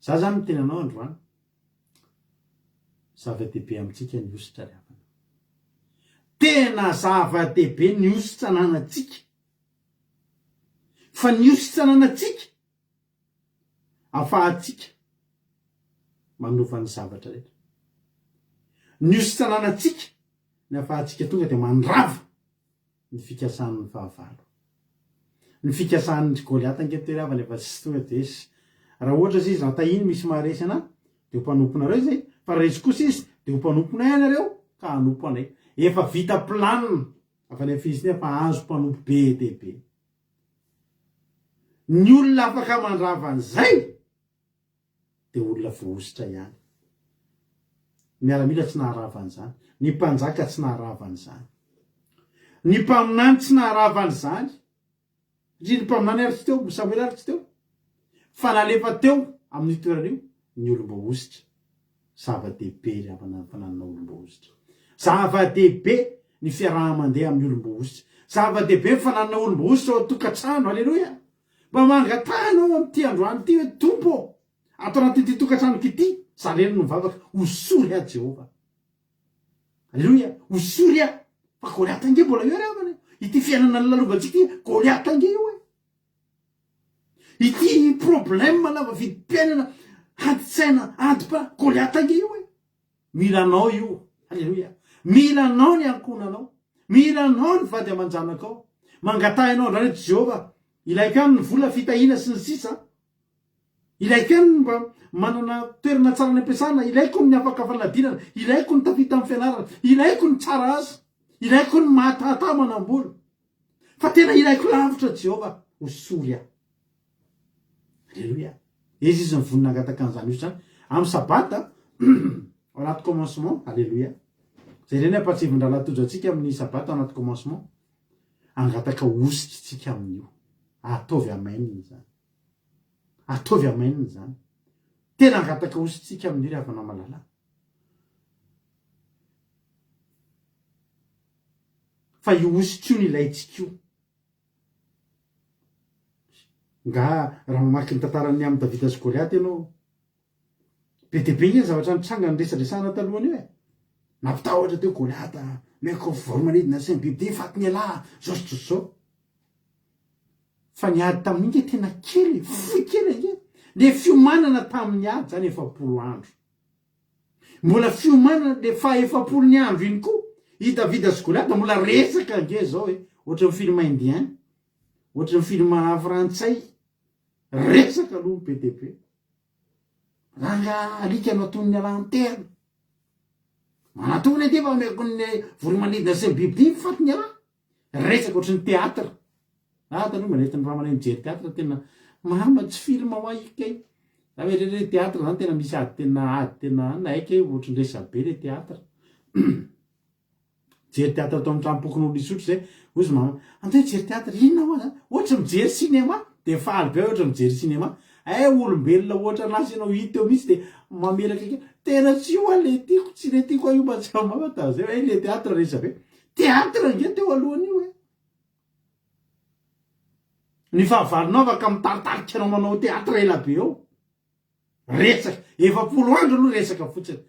Za zany miteny anao androany. Zava-dehibe amintsika ny hosotra ry havana. Tena zava-dehibe ny hosotra ananantsika. Fa ny hosotra ananantsika, afahantsika manova ny zavatra rehetra. Ny hosotra ananantsika, ny afahantsika tonga dia mandrava ny fikasan'ny fahavalo. Ny fikasan'ny Goliata ange tery havana efa tsy tonga dia esy. Raha ohatra izy raha tahiny misy maharesy anah dia ho mpanomponareo izay, fa raha resy kosa izy dia ho mpanomponay ianareo ka hanompo anay. Efa vita planina avy any amin'ny Filistina fa hahazo mpanompo be dia be. Ny olona afaka mandrava an'izay dia olona voahosotra ihany. Ny miaramila tsy naharava an'izany. Ny mpanjaka tsy naharava an'izany. Ny mpaminany tsy naharava an'izany. Satria ny mpaminany ary tsy teo, Samoela ary tsy teo. Fa nalefa teo amin'io toerana io ny olom-boahosotra. Zava-dehibe ry havana ny fananana olom-boahosotra. Zava-dehibe ny fiaraha-mandeha amin'ny olom-boahosotra. Zava-dehibe ny fananana olom-boahosotra ao an-tokantrano. Aleloia! Mba mangataha anao amin'ity androany ity hoe, Tompo ô, ato anatin'ity tokantranoko ity, za irery no mivavaka, hosory aho Jehovah. Aleloia, hosory aho. Fa Goliata ange mbola eo ry havana e. Ity fiainana nolalovantsika ity, Goliata ange io e. Ity problème lava vidim-piainana, adin-tsaina, adim-panahy, Goliata ange io e. Mila anao io. Aleloia. Mila anao ny ankohonanao. Mila anao ny vady aman-janakao. Mangataha ianao androany hoe, Jehovah, ilaiko ihany ny vola, fitahiana, sy ny sisa. Ilaiko ihany ny mba manana toerana tsara any am-piasana. Ilaiko ny afaka fanadinana. Ilaiko ny tafita amin'ny fianarana. Ilaiko ny tsara asa. Ilaiko ny mahatahataha manam-bola. Fa tena ilaiko lavitra Jehovah. Hosory aho. Aleloia. Iza izy nivonona hangataka an'izany osy izany? Amin'ny sabata, ao anaty commencement, aleloia. Izay indray ny ampahatsiahin-drahalahy Tojo antsika amin'ny sabata ao anaty commencement. Hangataka osy tsika amin'io. Ataovy amen izany. Ataovy amen izany. Tena hangataka osy tsika amin'io ry havana malala. Fa io osy io no ilaintsika io. Nga raha mamaky ny tantaran'ny amin'i Davida sy Goliata ianao, be dia be nge ny zavatra nitranga niresadresahana talohan'io e! Nampitahotra teo Goliata, meko voro-manidina sy ny bibidia fatin'ialahy, zao sy zao sy zao. Fa ny ady tamin'iny nge tena kely e, fohy kely ange. Le fiomanana tamin'ny ady zany 40 andro. Mbola fiomanana le faha 40 ny andro iny koa. I Davida sy Goliata mbola resaka ange zao e, ohatran'ny film indien, ohatran'ny film frantsay, resaka aloha be dia be. Ranga alika no aton'ny alan-tehana. Manatona ity fa omeko ny voromanidina sy ny bibidia ny fatiny ialahy. Resaka ohatry ny théâtre. Ah, taloha mba nentin'ny ramanay nijery théâtre tena mama tsy film ho ahy kay. Za mieritreritra hoe théâtre zany tena misy ady tena ady tena an hay kay ohatry ny resabe le théâtre. Mijery théâtre tao amin'ny tranom-pokonolona Isotry zay, hoy izy mama, andeha hijery théâtre, inona hoa zany? Ohatry mijery cinéma, de faly be aho ohatry mijery cinéma. Hay olombelona ohatra an'azy ianao hita eo mihitsy de mamelaka kely, tena tsy io hoa le tiako, tsy le tiako hoa io mba tsy mama tamin'izay, hay le théâtre resabe. Théâtre ange teo alohan'io e. Ny fahavalonao afaka mitaritarika anao manao théâtre ela be eo. Resaka, 40 andro aloha resaka fotsiny.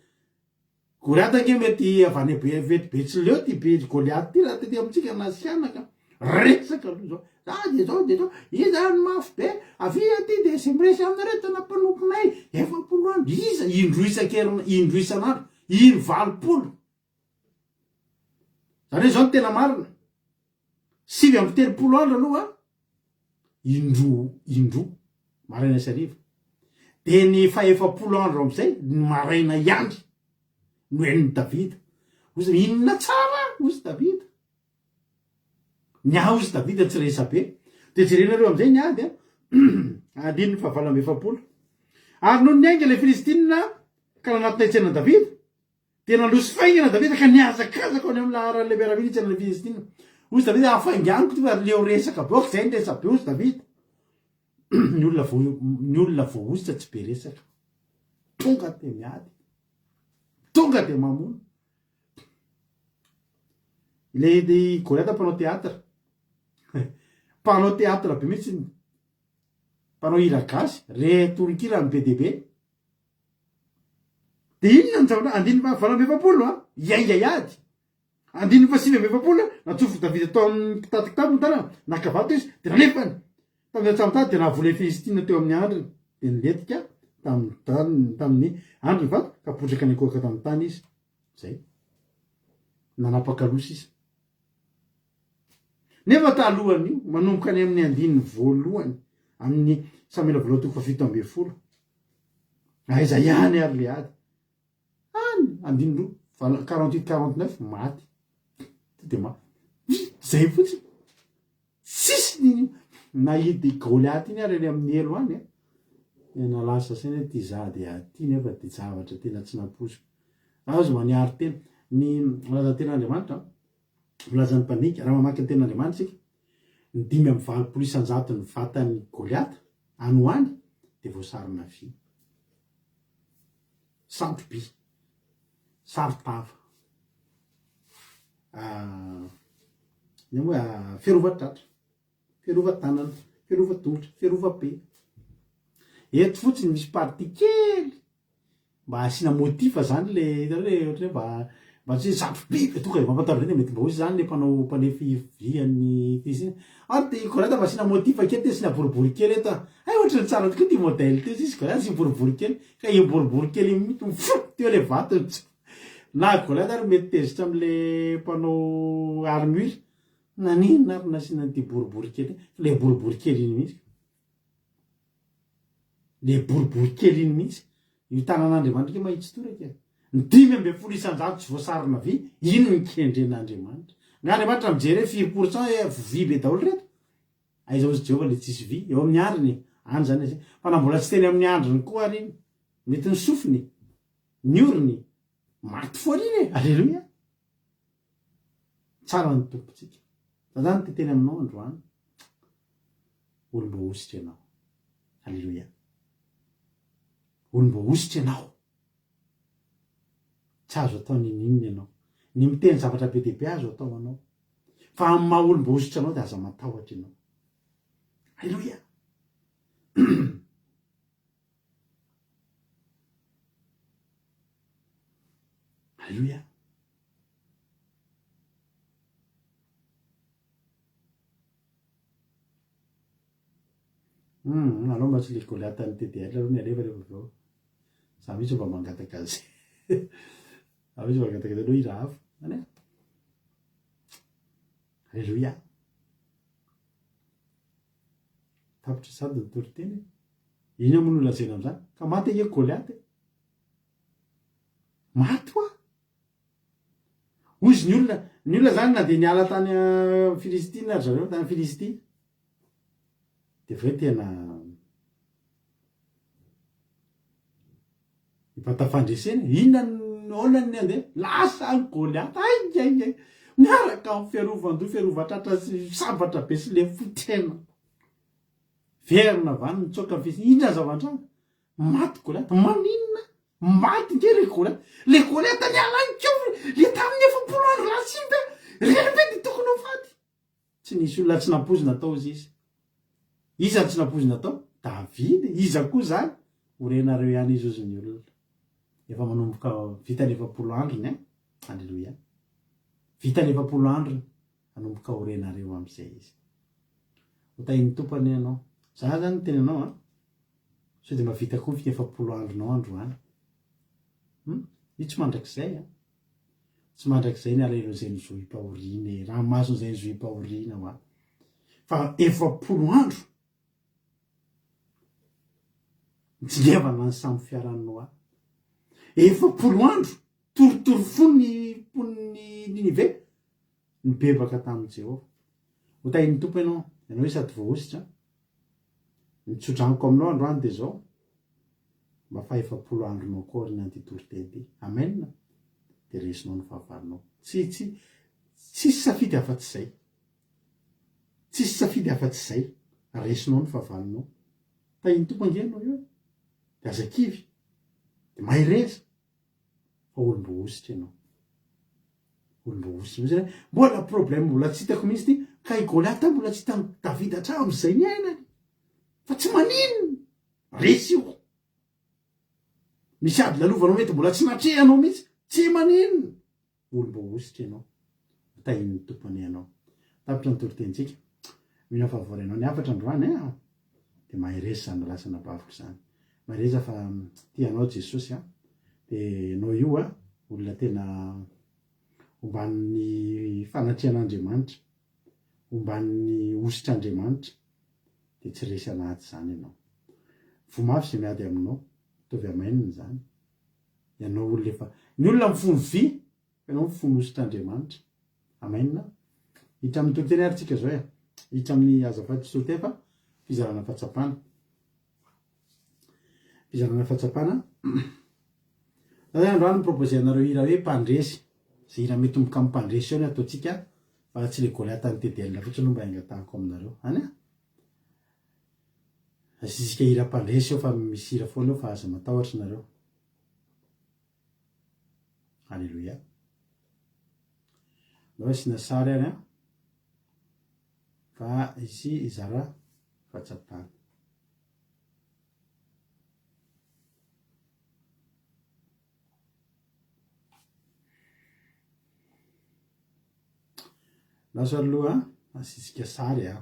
Goliath ange mety avy any be mety Betsileo ty be Goliath ty raha tety amintsika nasiana ka. Resaka aloha zao. Za de zao de zao, iza ny mafy be, avia aty de zay miresy aminareo tena mpanomponay. 40 andro, iza? Indroa isan-kerina, indroa isan'andro, in 80. Zany hoe zao ny tena marina, 39 andro aloha indroa indroa maraina sy hariva, de ny fahefapolo andro am'izay ny maraina ihany no henon'i Davida. Hoy izy, inona tsara? Hoy izy Davida. Ny ahy hoy izy Davida tsy resabe. De jerenareo am'izay ny ady an, andininy fahavalo amby 40. Ary nony niainga ilay Filistina ka nanatona hitsena an'i Davida, Dia nandroso faingana Davida ka nihazakazaka ho any amin'ny laharan'ilay miaramila hitsena an'ilay Filistina. Hoy Davida, Hafainganiko ity fa leo resaka be aoka izay ny resabe, hoy Davida. Ny olona vo, ny olona voahosotra tsy be resaka. Tonga dia miady. Tonga dia mamono. Ilay ilay Goliata mpanao théâtre. Mpanao théâtre be mihitsy. Mpanao hira gasy, re tononkirany be dia be. Dia inona ny zavatra, andininy faha 48 a, hiainga hiady. Andininy faha 49, natsofoky Davida tao amin'ny kitatikitapony ny tanany, naka vato izy, dia nalefany. Tamin'ny antsamotady dia nahavoa ilay Filistina teo amin'ny handriny, dia nilentika tamin'ny tany, tamin'ny handriny ny vato, ka potraka niankohoka tamin'ny tany izy. Izay. Nanapaka loha sisa. Nefa talohan'io, manomboka any amin'ny andininy voalohany, amin'ny Samoela voalohany toko faha 17, Aiza ihany ary le ady? Any, andininy roa, valo, 48, 49, maty. To de maty. Zay fotsiny. Tsisy n'inona. Na i Goliath iny ary any amin'ny helo any a. Tena lasa saina hoe ty za de aty nefa de zavatra tena tsy nampoiziko. Azo mba niaro tena. Ny milaza ny tenin'Andriamanitra, milaza ny mpandinika, raha mamaky ny tenin'Andriamanitra isika, Ny 85 isan-jaton'ny vatan'i Goliata any ho any dia voasarona vy. Sampy-by. Saron-tava. Inona moa, fiarovan-tratra, fiarovan-tanana, fiarovan-tongotra, fiarovam-pe. Eto fotsiny misy partie kely Mba asiana motif zany le hitanao le ohatry hoe mba mba tsy hoe zandry be de tonga de mampatahotra be de mety mba hoy zany le mpanao mpanefy vy an'ny fils iny ah ty Goliath mba asiana motif kely ty asiana boribory kely eto ah hay ohatry ny tsara tokoa ty modèle ty sisy Goliath asiana boribory kely ka io boribory kely iny mihitsy mifoha teo le vato na Goliath ary mety tezitra amle mpanao armure naninona ary nasiana an'ity boribory kely ty le boribory kely iny mihitsy Le boribory kely iny mihitsy. Io tanan'Andriamanitra io mahitsy toraka e. Ny 15% tsy voasarona vy, iny ny kendren'Andriamanitra. Nga Andriamanitra mijery hoe firy pour cent eh, vy be daholo reto? Aiza hozy Jehovah le tsisy vy? Eo amin'ny andriny e. Any zany izy. Fa na mbola tsy teny amin'ny andriny koa ary iny, mety ny sofiny, ny orony, maty foana iny e. Aleloia. Tsara ny Tompontsika. Za zany te teny aminao androany. Olom-boahositra ianao. Aleloia. Olom-boahositra ianao. Tsy azo atao n'inon'inona ianao. Ny miteny zavatra be dia be azo atao anao. Fa amin'ny maha olom-boahositra anao dia aza matahotra ianao. Aleloia. Aleloia. Hum, aleo mba tsy le Goliath an'ny TDL aloha ny alefa rehefa avy eo. Za mihitsy mba mangataka azy. Za mihitsy mangataka azy aloha hira hafa. Zany e. Aleloia. Tapitra sady ny toriteny e. Inona moa no lazaina amin'izany? Ka maty ange Goliata e. Maty hoa. Hozy ny olona, ny olona zany na dia niala tany euh, Filistina ry zareo, tany Filistia. Dia avy eo tena Hibata fandresena, inona no ahoana ny andeha? Lasa any Goliata, ay ay ay, miaraka amin'ny fiarovan-doha, fiarovan-tratra sy sabatra be sy lefo tena. Verina avy any nitsoaka ny fis, inona ny zava-nitranga? Maty Goliata, maninona? Maty nge le Goliata, le Goliata niala any keo, le tamin'ny 40 andro lasa iny ve, reny ve dia tokony ho faty? Tsy nisy olona tsy nampoizina tao hozy izy. Iza no tsy nampoizina tao? Davida e! Iza koa izany? Ho renareo ihany izy hozy ny olona. Efa manomboka vita ny 40 androny an! Aleloia! Vita ny 40 androny, hanomboka ho renareo amin'izay izy. Ho tahin'ny Tompo anie ianao. Za zany miteny anao an! Sao dia mba vita koa ny 40 andronao androany. Hum? Io tsy mandrakizay an! Tsy mandrakizay ny alahelo izay nozohim-pahoriana e, ranomasina izay nozohim-pahoriana hoa. Fa 40 andro nitsingevana ny sambo fiaran'i Noa. 40 andro torotoro fo ny mponin'i Ninive nibebaka tamin'i Jehovah. Ho tahin'ny Tompo ianao, ianao io sady voahosotra. Ny tsodranoko aminao androany dia izao, mba fahefapolo andronao koa aorianan'ity toriteny ity. Amen. Dia resinao ny fahavalonao. Tsy, tsy, tsisy safidy afa-tsy izay. Tsisy safidy afa-tsy izay. Resinao ny fahavalonao. Tahin'ny Tompo ange ianao io e. Dia aza kivy. Dia mahereza. Fa olom-boahositra ianao. Olom-boahositra mihitsy hoe mbola problème mbola tsy hitako mihitsy ity. Ka i Goliata mbola tsy hitan'i Davida hatramin'izay niainany. Fa tsy maninona. Resy io. Misy ady lalovanao mety mbola tsy natrehanao mihitsy. Tsy maninona. Olom-boahositra ianao. Ho tahin'ny Tompo anie ianao. Tapitra ny toritenintsika. Mino aho fa voarainao ny hafatra androany eh. Dia mahereza izany rahalahy sy anabaviko izany. Mahereza fa tia anao Jesosy an. Dia ianao io an, olona tena omban'ny fanatrehan'Andriamanitra, omban'ny hositr'Andriamanitra, dia tsy resy an'ady izany ianao. Voa mafy izay miady aminao, ataovy amainina izany. Ianao olona efa, ny olona mifono vy, fa ianao mifono hositr'Andriamanitra. Amen. Hiditra amin'ny toriteny ary tsika izao e. Hiditra amin'ny azafady tsy toriteny fa fizarana fahatsapana. Fizarana fahatsapana. Za zany androany mi-proposer anareo hira hoe mpandresy. Izay hira mitomboka amin'ny mpandresy eo ny ataontsika fa tsy le Goliath an'i TDL fotsiny no mba ingatahako aminareo. Any a? Asisika hira mpandresy eo fa misy hira foana eo fa aza matahotra nareo. Alléluia. Ndao asiana sary ary an. Fa izy hizara fahatsapana. Lasa aloha asisika sary a.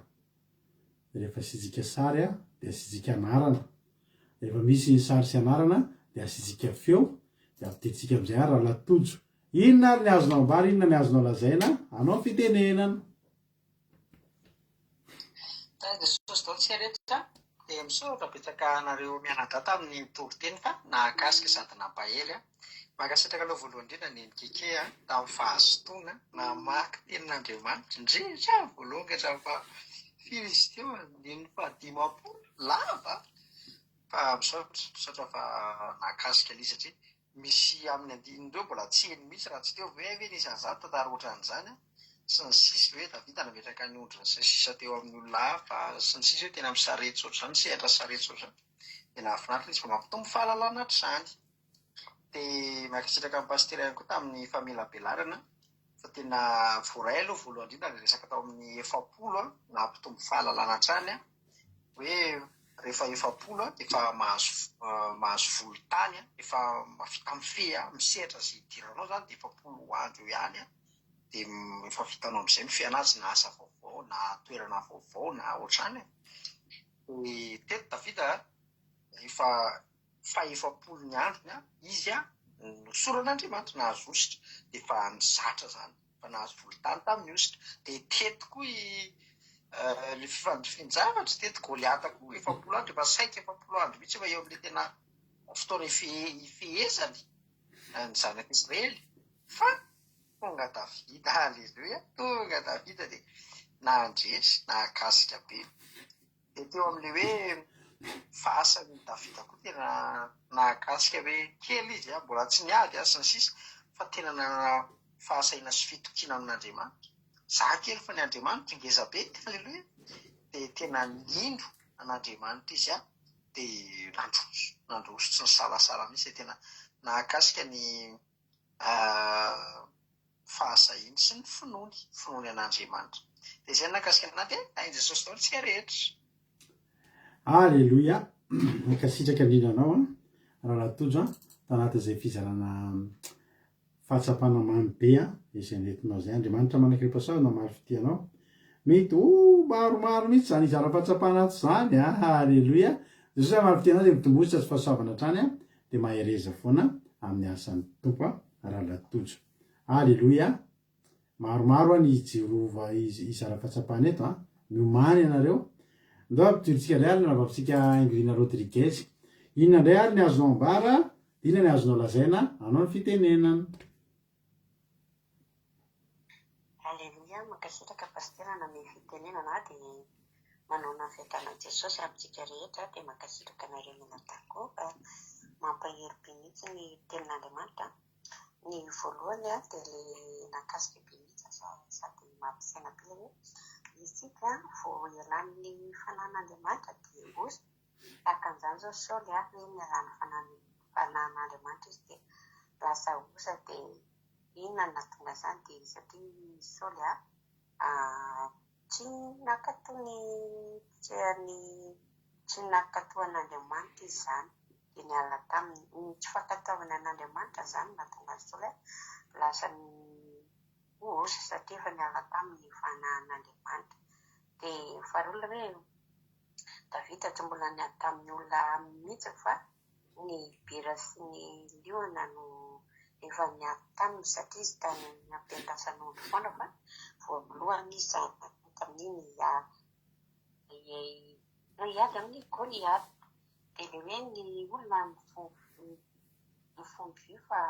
Rehefa asisika sary a, dia asisika anarana. Rehefa misy ny sary sy anarana dia asisika feo, dia ampidintsika amin'izay ary Rahalahy Tojo. Inona ary ny azonao ambara, inona ny azonao lazaina? Anao ny fitenenana. Tahin'i Jesosy daholo isika rehetra dia misaotra betsaka anareo mianadahy tamin'ny toriteny fa nahakasika sady nampahery ahy. Mankasitraka aloha voalohany indrindra Neny Keke a, tamin'ny fahazotoana namaky tenin'Andriamanitra indrindra hatramin'ny voalohany ka hatramin'ny faha firy izy teo andininy fahadimampolo, lava fa misaotra, misaotra fa nahakasika an'io satria Misy amin'ny andininy ireo mbola tsy heno mihitsy raha tsy teo ve ve nisy an'izany tantara ohatran'izany an! sy ny sisa hoe Davida nametraka ny ondriny sy ny sisa teo amin'ny olona hafa sy ny sisa hoe tena misaretsy ohatr'izany sehatra saretsy ohatr'izany dia nahafinaritra izy fa mampitombo fahalalana hatrany dia mankasitraka an'i Pasitera ihany koa tamin'ny famelabelarana fa tena voaray aloha voalohany indrindra ilay resaka tao amin'ny 40 an nampitombo fahalalana hatrany an hoe rehefa 40 an efa mahazo mahazo volontany an, efa mahavita mifehy an, misehatra izay idiranao izany dia 40 andro eo ihany an, dia efa vitanao amin'izay mifehy anazy na asa vaovao na toerana vaovao na ohatr'izany e. Dia teto Davida efa faha-efapolo ny androny an, izy an nosoran'Andriamanitra nahazo hosotra dia efa nizatra izany. Fa nahazo volontany tamin'ny hosotra. Dia teto koa i ilay fifandrifian-javatra, teto Goliata koa 40 andro, efa saika 40 andro mihitsy efa eo amin'ilay tena fotoana ifehezany ny zanak'Israely. Fa tonga Davida, aleloia, tonga Davida dia nandresy, nahakasika be. Dia teo amin'ilay hoe fahasan'i Davida koa tena nahakasika hoe kely izy, mbola tsy niady sy ny sisa fa tena nanana fahasahiana sy fitokiana amin'Andriamanitra. Za kely fa ny Andriamanitro ngeza be, aleloia. Dia tena nino an'Andriamanitra izy dia nandroso, nandroso tsy nisalasala mihitsy. Dia tena nahakasika ny fahasahiany sy ny finoany, finoany an'Andriamanitra. Dia izay no nahakasika anah dia tahin'i Jesosy daholo isika rehetra. Aleloia! Mankasitraka indrindra anao an, Rahalahy Tojo an, tanatin'izay fizarana fahatsapana mamy be an, izay nentinao izay. Andriamanitra manakirem-pahasoavana maro fitia anao. Mety ho maromaro mihitsy izany hizara fahatsapana ato izany an, Aleloia! Jesosy maro fitia anao dia mitomboa sy fahasoavana hatrany an, dia mahereza foana amin'ny asan'ny Tompo an, Rahalahy Tojo. Aleloia! Maromaro an i Jehovah hizara fahatsapana eto an! Miomàna ianareo. Ndao ampidirintsika indray ary ny rahavavintsika Ingrina Rodriguez. Inona indray ary ny azonao ambara? Inona ny azonao lazaina? Anao ny fitenenana. Aleloia, mankasitraka Pasitera nanome fitenenana ahy dia manaona ny fiadanan'i Jesosy amintsika rehetra dia mankasitraka anareo mianadahy koa fa mampahery be mihitsy ny tenin'Andriamanitra. Ny voalohany dia ilay nahakasika be mihitsy sady mampisaina be ilay hoe isika vao ialàn'ny fanan'Andriamanitra dia osa, tahaka an'izany izao Saoly hoe nialàn'ny fanan'Andriamanitra izy dia lasa osa dia inona no nahatonga izany dia satria Saoly tsy nankatò ny tsy nankatò an'Andriamanitra izy izany dia niala taminy. Ny tsy fankatoavana an'Andriamanitra izany no nahatonga an'i Saoly lasa osa satria efa niala taminy ny fanahin'Andriamanitra. Dia faharoa ilay hoe Davida tsy mbola niady tamin'ny olona mihitsy fa ny bera sy ny liona no efa niady taminy satria izy tany am-piandrasana ondry foana fa voalohany izy tamin'iny hiady amin'i Goliata. Dia ilay hoe ny olona mifono vy fa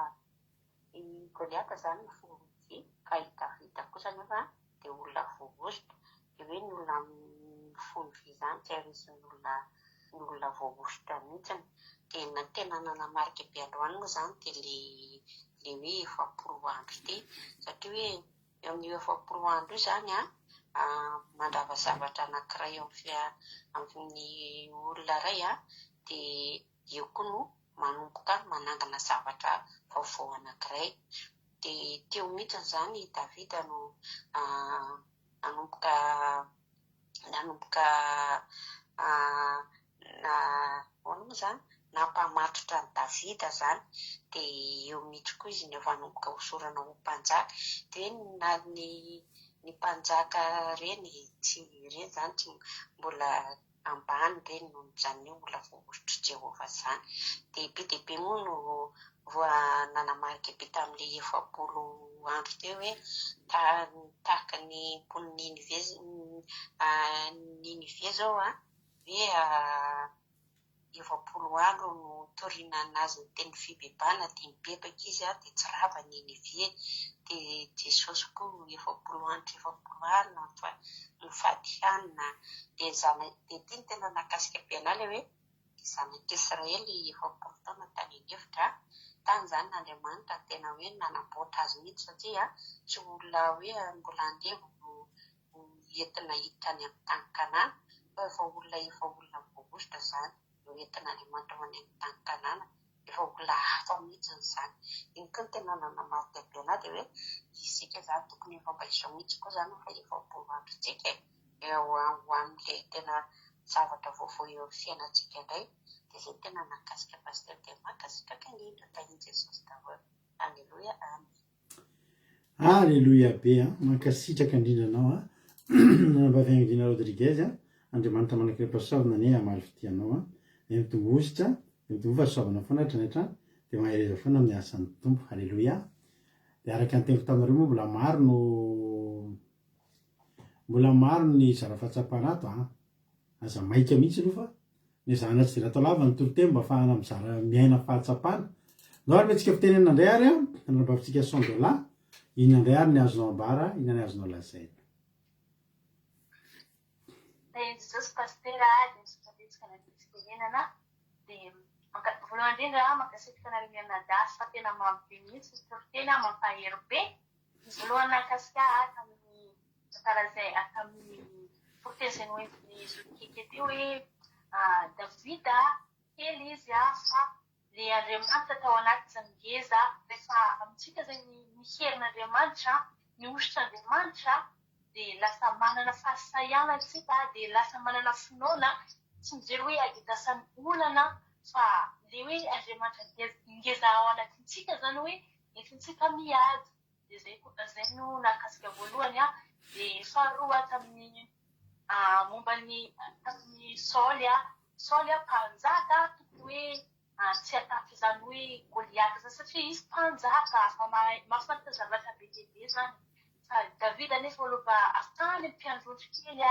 i Goliata izany mifono vy ka i Davida kosa anefa dia olona voahosotra. Dia hoe ny olona mifono vy izany tsy harisin'ny olona ny olona voahosotra mihitsy. Dia ny tena nanamarika be androany moa izany dia ilay ilay hoe 40 andro ity satria hoe eo amin'io 40 andro io izany an, mandrava zavatra anankiray eo amin'ny olona iray an, dia eo koa no manomboka manangana zavatra vaovao anankiray. Dia teo mihitsy izany i Davida no nanomboka nanomboka na ahoana moa izany, nampamatotra an'i Davida izany, dia eo mihitsy koa izy no efa nanomboka hosorana ho mpanjaka. Dia na ny ny mpanjaka ireny tsy ireny izany tsy mbola ambany ireny noho izany olona voahosotr'i Jehovah izany. Dia be dia be moa no nanamarika be tamin'ilay 40 andro teo hoe tahaka ny mponin'i Ninive Ninive izao an, hoe 40 andro no nitoriana an'azy ny tenin'ny fibebahana dia nibebaka izy dia tsy rava Ninive. Dia Jesosy koa 40 andro sy 40 alina nifady hanina. Dia zana- dia ity no tena nahakasika be an'ahy ilay hoe ny zanak'Israely 40 taona tany an'efitra, tany izany Andriamanitra tena hoe nanamboatra azy mihitsy satria tsy olona hoe mbola andevo no entina hiditra any amin'ny tany Kanana fa efa olona efa olona voahosotra izany no entin'Andriamanitra ho any amin'ny tany Kanana, efa olona hafa mihitsy izany. Iny koa no tena nanamarika be an'ahy dia hoe isika izany tokony efa mba izao mihitsy koa izany fa 40 androntsika e, eo ho amin'ilay tena zavatra vaovao eo amin'ny fiainantsika indray, dia izay no tena nahakasika Pasteur dia mankasitraka indrindra, tahin'i Jesosy daholo. Aleloia, Amen. Aleloia be a! Mankasitraka indrindra anao a! Ranabavy Angina Rodriguez a! Andriamanitra manakirem-pahasoavana anie hamaly fitia anao a! Dia mitomboa dia mitomboa fahasoavana foana hatrany hatrany dia mahereza foana amin'ny asan'ny Tompo. Aleloia! Dia araka ny teniko taminareo moa mbola maro no mbola maro ny zara fahatsapana ato an. Aza maika mihitsy aloha fa nezahana tsy dia natao lava ny toriteny mba afahana mizara miaina fahatsapana. Ndao ary omentsika fitenenana indray ary an, anarabavintsika Sandola, inona indray ary ny azonao ambara, inona ny azonao lazaina. Tahian'i Jesosy Pasitera a, dia misaotra betsaka nanome fitenenana, dia voalohany indrindra mankasitraka anareo mianadahy fa tena mamy be mihitsy ny toriteny a, mampahery be, ny voalohany nahakasika ahy tamin'ny tantara izay tamin'ny toriteny izay noentin'i Zoky Keke teo hoe Davida kely izy a fa le Andriamanitra tao anatin'izany ngeza rehefa amintsika zay ny ny herin'Andriamanitra, ny hositr'Andriamanitra dia lasa manana fahasahiana isika dia lasa manana finoana, tsy mijery hoe agidasan'ny olana fa le hoe Andriamanitra ngeza ao anatintsika zany hoe entintsika miady. Dia zay koa, zay no nahakasika voalohany ahy. Dia faharoa tamin'ny momba ny tamin'i Saoly, Saoly mpanjaka tokony hoe tsy hatafy izany hoe Goliata izany satria izy mpanjaka fa mahay mahafantatra zavatra be dia be izany. Fa Davida anefa aloha mba avy tany mpiandry ondry kely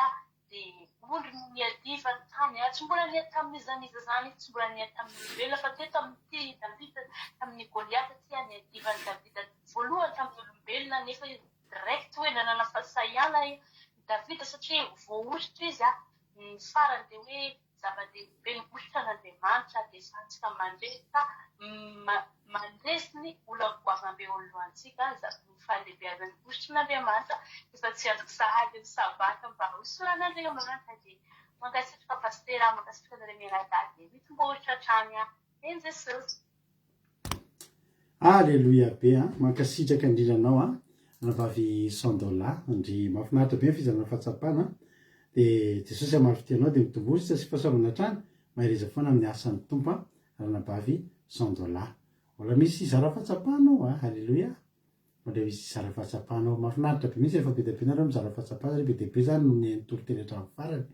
Dia ondry no niadivany tany, ary tsy mbola niady tamin'iza n'iza izany izy, tsy mbola niady tamin'ny olombelona, fa teto amin'ity Davida, tamin'i Goliata ity, niadivan'i Davida voalohany tamin'ny olombelona, nefa izy direct hoe nanana fahasahiana i Davida satria voahosotra izy, ny farany dia hoe zava-dehibe ny hosotra an'Andriamanitra, dia sahintsika mandresy ka mandresy ny olana goavam-be eo anoloantsika, ny fahalehibeazan'ny hosotrin'Andriamanitra, efa tsy azoko sahady ny sabata mba hosoran'Andriamanitra, dia mankasitraka Pasitera, mankasitraka anareo mianadahy, dia mitomboa hatrany Eny Jesosy. Aleloia be an! Mankasitraka indrindra anao an! Anabavy Sandola, ndry mahafinaritra be ny fizarana fahatsapana an! Dia Jesosy hamaly fitia anao dia mitomboa sisa sy fahasoavana hatrany, mahereza foana amin'ny asan'ny Tompo an! Ranabavy Sandola. Mbola misy hizara fahatsapana ao an! Aleloia! Mbola misy hizara fahatsapana ao. Mahafinaritra be mihitsy rehefa be dia be nareo mizara fahatsapana satria be dia be zany no nihaino toriteny hatramin'ny farany.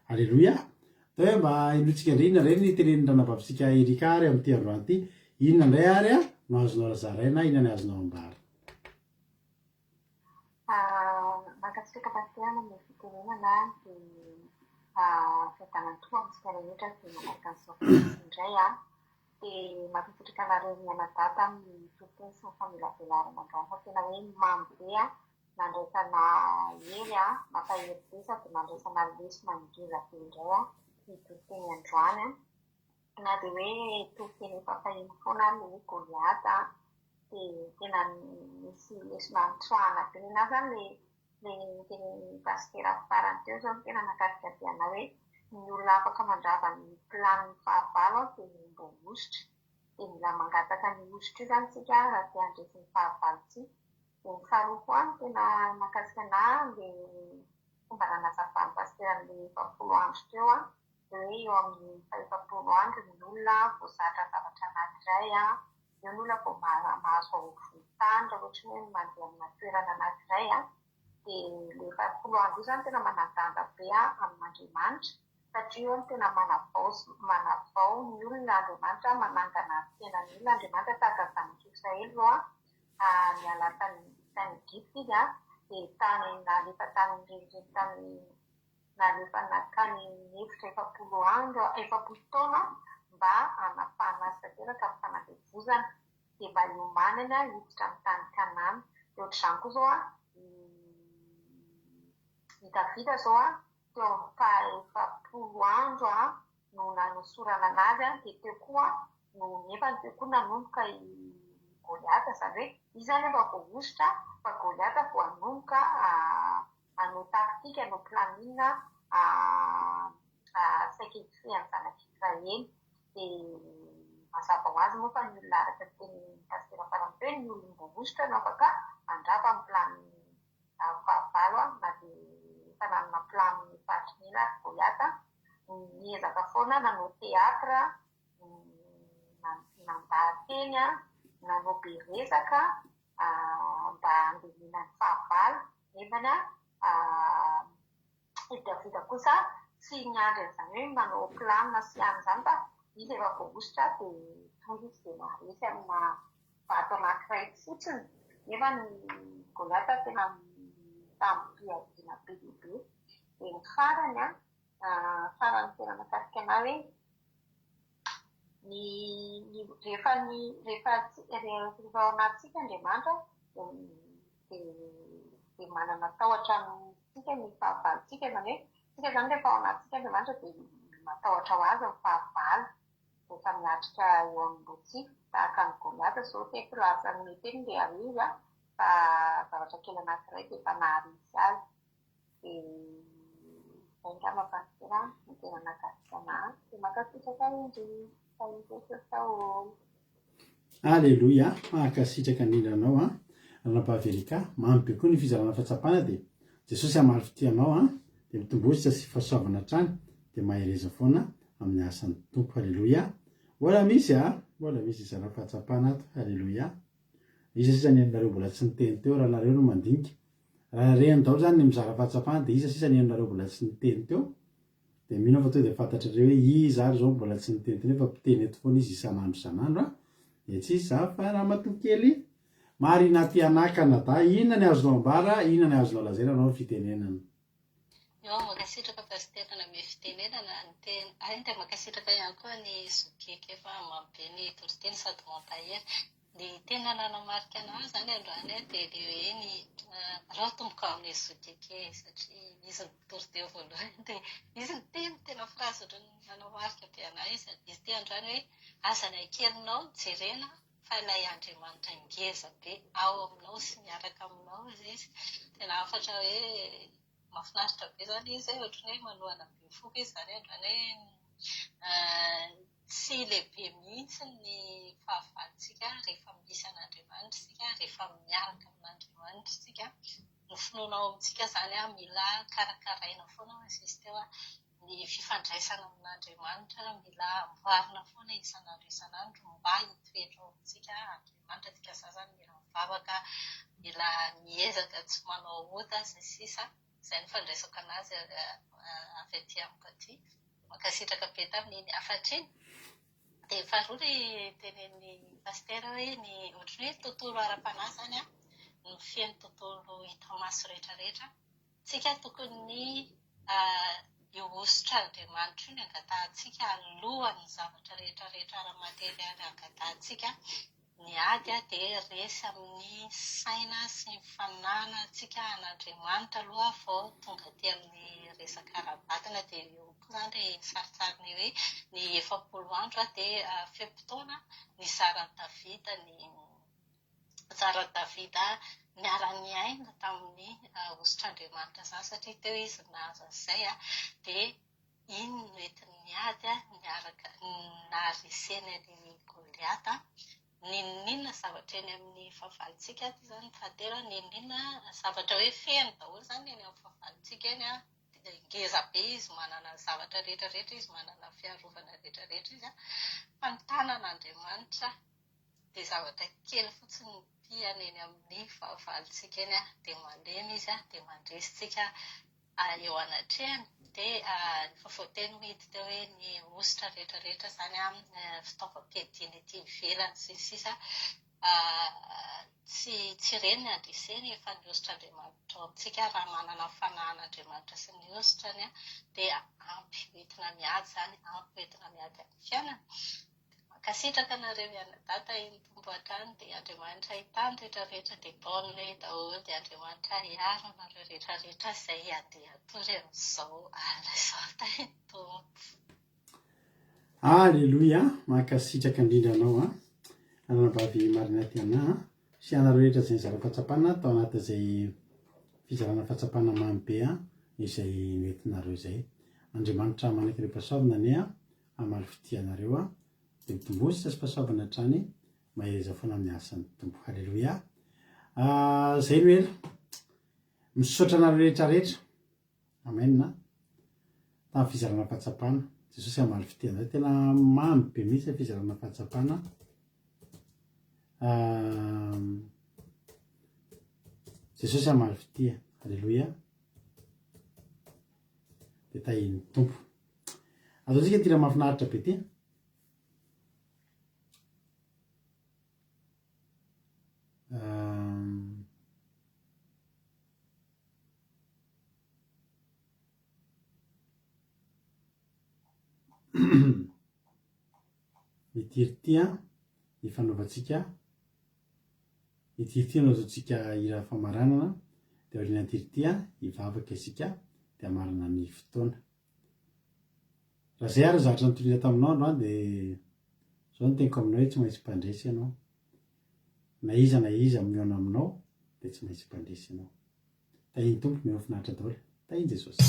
Aleloia! Atao hoe mba henointsika indray inona indray ny tenenin'ny ranabavitsika Erika ary amin'ity androany ity. Inona indray ary no azonao zaraina, inona ny azonao ambara? Mankasitraka Pasitera nanome fitenenana dia fiadanantoa amintsika rehetra izay manaraka an'izao fotoana indray an. Dia mankasitraka anareo mianadahy tamin'ny toriteny sy ny famelabelarana androany fa tena hoe mamy be an. Nandraisana hery an, mampahery be sady nandraisana lesona ngeza be indray an ny toriteny androany an. Na dia hoe toriteny efa faheno foana ary ilay hoe Goliata an, dia tena nisy lesona nitsoahana be. Nenaha izany ilay ilay notenenin'ny pasitera farany teo izao no tena nahakasika be anah hoe ny olona afaka mandrava ny planin'ny fahavalo an dia ny olom-boahosotra. Dia mila mangataka an'io hosotra io izany isika raha te handresy ny fahavalontsika. Dia ny faharoa koa no tena nahakasika anah ilay fomba nanazavan'ny pasitera an'ilay 40 andro teo an, dia hoe eo amin'ny fahefapolo andro ny olona vao zatra zavatra anankiray an, eo ny olona vao mahazo vohon-tany raha ohatra hoe mandeha amina toerana anankiray an, dia ilay efapolo andro io izany tena manan-danja be amin'Andriamanitra satria eo no tena manavao sy manavao ny olona Andriamanitra, manangana ny fiainan'ny olona Andriamanitra tahaka ny zanak'Israely izao an, niala tany tany Egypta izy an, dia tany nalefa tany nirenireny tany nalefa nankany efitra 40 andro 40 taona mba hanafahana azy tanteraka amin'ny fanandevozana, dia mba hiomanany hiditra amin'ny tany Kanana. Dia ohatr'izany koa izao an, i Davida izao an, teo amin'ny faha 40 andro an, no nanosorana anazy an, dia teo koa no nefany teo koa nanomboka i Goliata, izany hoe izy izany efa voahosotra fa Goliata vao hanomboka hanao tactique, hanao planning saika hifehy ny zanak'Israely. Dia mazava ho azy moa fa ny olona araka ny tenin'ny pasitera farany teo hoe ny olom-boahosotra no afaka handrava ny planning fahavalo na dia efa nanana planning efa hatry ny ela ary Goliata, niezaka foana nanao théâtre nandaha-teny, nanao be resaka mba handemena ny fahavalo, nefany i Davida kosa tsy niandry an'izany hoe manao planina sy anona izany fa izy efa voahosotra dia tonga izy dia naharesy amina vato anankiray fotsiny. Nefa ny Goliata tena mitam-piadiana be dia be. Dia ny farany an, farany tena mahakasika anà hoe ny ny rehefa ny rehefa rehefa ao anatintsika Andriamanitra dia dia dia manana tahotra amintsika ny fahavalontsika, izany hoe isika izany rehefa ao anatintsika Andriamanitra dia matahotra ho azy ny fahavalo rehefa miatrika eo anoloantsika, tahaka an'i Goliata izao teto lasa niteny ilay arivo an, fa zavatra kely anankiray dia efa naharesy azy. Dia izay angamba Pasitera no tena nahakasika anah. Dia mankasitraka indrindra. Tahin'i Jesosy daholo. Aleloia, mankasitraka indrindra anao an, Ranabavy Erika, mamy be koa ny fizarana fahatsapana dia Jesosy hamaly fitia anao an, dia mitombositra sy fahasoavana hatrany dia mahereza foana amin'ny asan'ny Tompo, Aleloia, mbola misy a, mbola misy hizara fahatsapana ato, Aleloia, iza sisa ny anareo mbola tsy niteny teo raha nareo no mandinika, raha reny daholo zany ny mizara fahatsapana dia iza sisa ny anareo mbola tsy niteny teo, Dia mino aho fa tonga dia fantatrareo hoe iza ary izao mbola tsy niteny teo nefa mpiteny eto foana izy isan'andro isan'andro a! Dia tsy iza izany fa ramatoa kely Marina Tiana Canada, inona ny azonao ambara, inona ny azonao lazaina anao ny fitenenana? Eo, mankasitraka Pasitera nanome fitenenana, ny teny, ary dia mankasitraka ihany koa ny zokiky efa mamy be ny toriteny sady mampahery. Ny tena nanamarika anah izany androany dia ilay hoe ny, aleo atomboko amin'ny zokiky e, satria izy no mpitory teo voalohany dia izy niteny tena phrase ohatran'ny nanamarika be anah izy, izy ity androany hoe aza ny hakelinao no jerena fa ilay Andriamanitra ngeza be ao aminao sy miaraka aminao hozy izy. Tena hafatra hoe mahafinaritra be izany izy e, ohatran'ny hoe manohana be ny foko izy izany androany hoe Tsy lehibe mihitsy ny fahavalontsika rehefa misy an'Andriamanitra isika, rehefa miaraka amin'Andriamanitra isika. Ny finoana ao amintsika izany mila karakaraina foana hoy izy teo, ny fifandraisana amin'Andriamanitra mila amboarina foana isan'andro isan'andro mba hitoetra ao amintsika Andriamanitra. Dikan'izany izany mila mivavaka, mila miezaka tsy manao ota sy ny sisa. Izay no fandraisako an'azy avy aty amiko aty. Mankasitraka be tamin'iny hafatra iny. Dia faharoa ilay tenenin'ny Pasitera hoe ny ohatran'ny hoe tontolo ara-panahy izany an, no feno tontolo hita maso rehetra rehetra. Tsika tokony io hosotr'Andriamanitra io no angatahantsika alohan'ny zavatra rehetra rehetra ara-materialy angatahantsika. Ny ady dia resy amin'ny saina sy ny fananantsika an'Andriamanitra aloha vao tonga aty amin'ny resaka ara-batana. Dia eo koa izany ilay sarintsariny hoe ny 40 andro dia fe-potoana nizaran'i Davida ny nizaran'i Davida niara-niaina tamin'ny hosotr'Andriamanitra izany satria teo izy nahazo an'izay dia iny no entiny niady niaraka nahareseny an'i Goliata. N'inon'inona zavatra eny amin'ny fahavalontsika, ity izany ny fahatelo, n'inon'inona zavatra hoe feno daholo izany eny amin'ny fahavalontsika eny, ngeza be izy, manana ny zavatra rehetra rehetra izy, manana ny fiarovana rehetra rehetra izy, fa ny tanan'Andriamanitra dia zavatra kely fotsiny no pihany eny amin'ny fahavalontsika eny, dia malemy izy, dia mandresy tsika eo anatrehany dia efa voateny hoy ity teo hoe ny hosotra rehetra rehetra izany an, fitaovam-piadiana ety ivelany sy ny sisa tsy tsy ireny ny andreseny fa ny hosotr'Andriamanitra ao amintsika raha manana ny fanahin'Andriamanitra sy ny hosotrany dia ampy hoentina miady izany, ampy hoentina miady amin'ny fiainana. Mankasitraka anareo mianadahy tahin'ny Tompo hatrany dia Andriamanitra hitahy ny rehetra rehetra dia bonne nuit daholo dia Andriamanitra hiaro anareo rehetra rehetra izay handeha hatory amin'izao alina izao tahin'ny Tompo. Aleloia, mankasitraka indrindra anao an, Ranabavy Marina Tiana an, sy anareo rehetra izay nizara fahatsapana tao anatin'izay fizarana fahatsapana mamy be an, izay noentinareo izay. Andriamanitra manaiky ireo mpahasoavina anie an, hamaly fitia anareo aho dia mitomboa sy fahasoavana hatrany mahereza foana amin'ny asan'ny Tompo haleloia ah, zay no ela misaotra anareo rehetra rehetra amen tamin'ny fizarana fahatsapana Jesosy hamaly fitia anareo tena mamy be mihitsy ny fizarana fahatsapana ah, Jesosy hamaly fitia haleloia dia tahian'ny Tompo. Ataontsika ity raha mahafinaritra be ity. Ity ity an, ny fanaovantsika, ity ity no ataontsika hira famaranana, dia aorianan'ity ity an, hivavaka isika dia hamarana ny fotoana. Raha izay ary ny zavatra nitoriana taminao androany dia izao no teniko aminao hoe tsy maintsy mpandresy ianao. Na iza na iza mihaona aminao dia tsy maintsy mpandresy ianao. Tahin'ny Tompo mihaona finaritra daholo. Tahin'i Jesosy.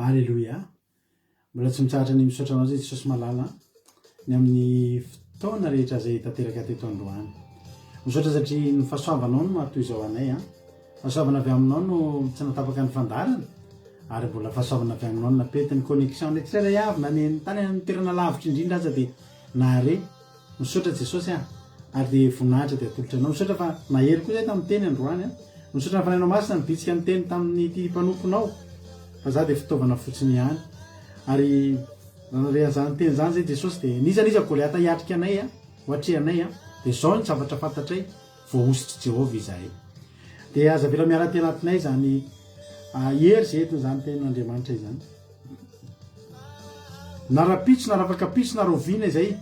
Aleloia. Mbola tsy mitsahatra ny misaotra anao zay Jesosy malala ny amin'ny fotoana rehetra izay tanteraka teto androany. Misaotra satria ny fahasoavanao no mahatoy izao anay an. Fahasoavana avy aminao no tsy natapaka ny fandaharana ary mbola fahasoavana avy aminao no napety ny connexion ny tsirairay avy na ny tany amin'ny toerana lavitra indrindra aza dia nahare. Misaotra Jesosy a! Ary dia voninahitra dia atolotra anao. Misaotra fa nahery koa zay tamin'ny teny androany a! Misaotra ny Fanahinao Masina nibitsika ny teny tamin'ity mpanomponao fa za dia fitaovana fotsiny ihany. Ary raha nandre an'izany teny izany zay Jesosy dia n'iza n'iza Goliata hiatrika anay a, ho atrehanay a, dia izao ny zavatra fantatray, voahosotr'i Jehovah izahay. Dia aza avela miala aty anatinay izany hery izay entin'izany tenin'Andriamanitra izany. Na rapitso na rafakapitso na rahoviana izay.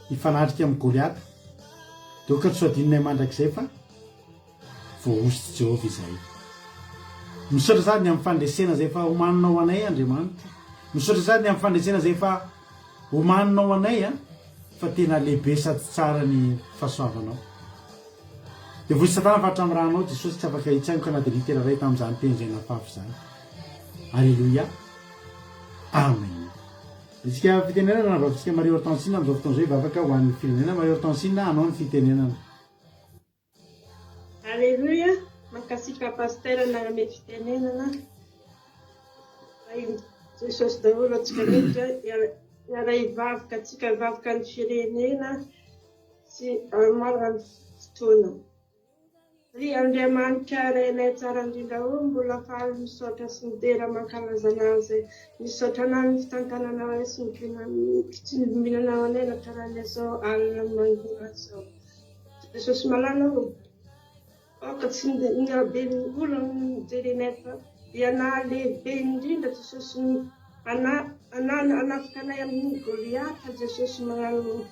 hifanatrika amin'i Goliata. Dia aoka tsy ho adinonay mandrakizay fa voahosotr'i Jehovah izahay. Misaotra sady ny amin'ny fandresena izay efa omaninao ho anay, Andriamanitra. Misaotra sady ny amin'ny fandresena izay efa omaninao ho anay, fa tena lehibe sady tsara ny fahasoavanao. Devoly sy Satana fa hatramin'ny ranao Jesosy tsy afaka hitsaingoka na dia litera iray tamin'izany teny izay nafafy izany. Aleloia. Amen. Isika fitenenana ranavavintsika Marie Hortensine amin'izao fotoana izao hivavaka ho an'ny firenena. Marie Hortensine, anao ny fitenenana. Aleloia, mankasitraka Pasteur nanome fitenenana. Tahin'i Jesosy daholo antsika rehetra, hiara-hivavaka antsika hivavaka ny firenena sy hamarana ny fotoana. Ry Andriamanitra Rainay tsara indrindra ô, mbola faly misaotra sy midera mankalaza Anao izay misaotra Anao ny fitantananao anay sy ny fitsimbinanao anay natraran'izao alina mangina izao. Jesosy malala ô, aoka tsy ny haben'ny olana no jerenay fa Ianao lehibe indrindra Jesosy no hanafika anay amin'ny Goliata Jesosy malala ô,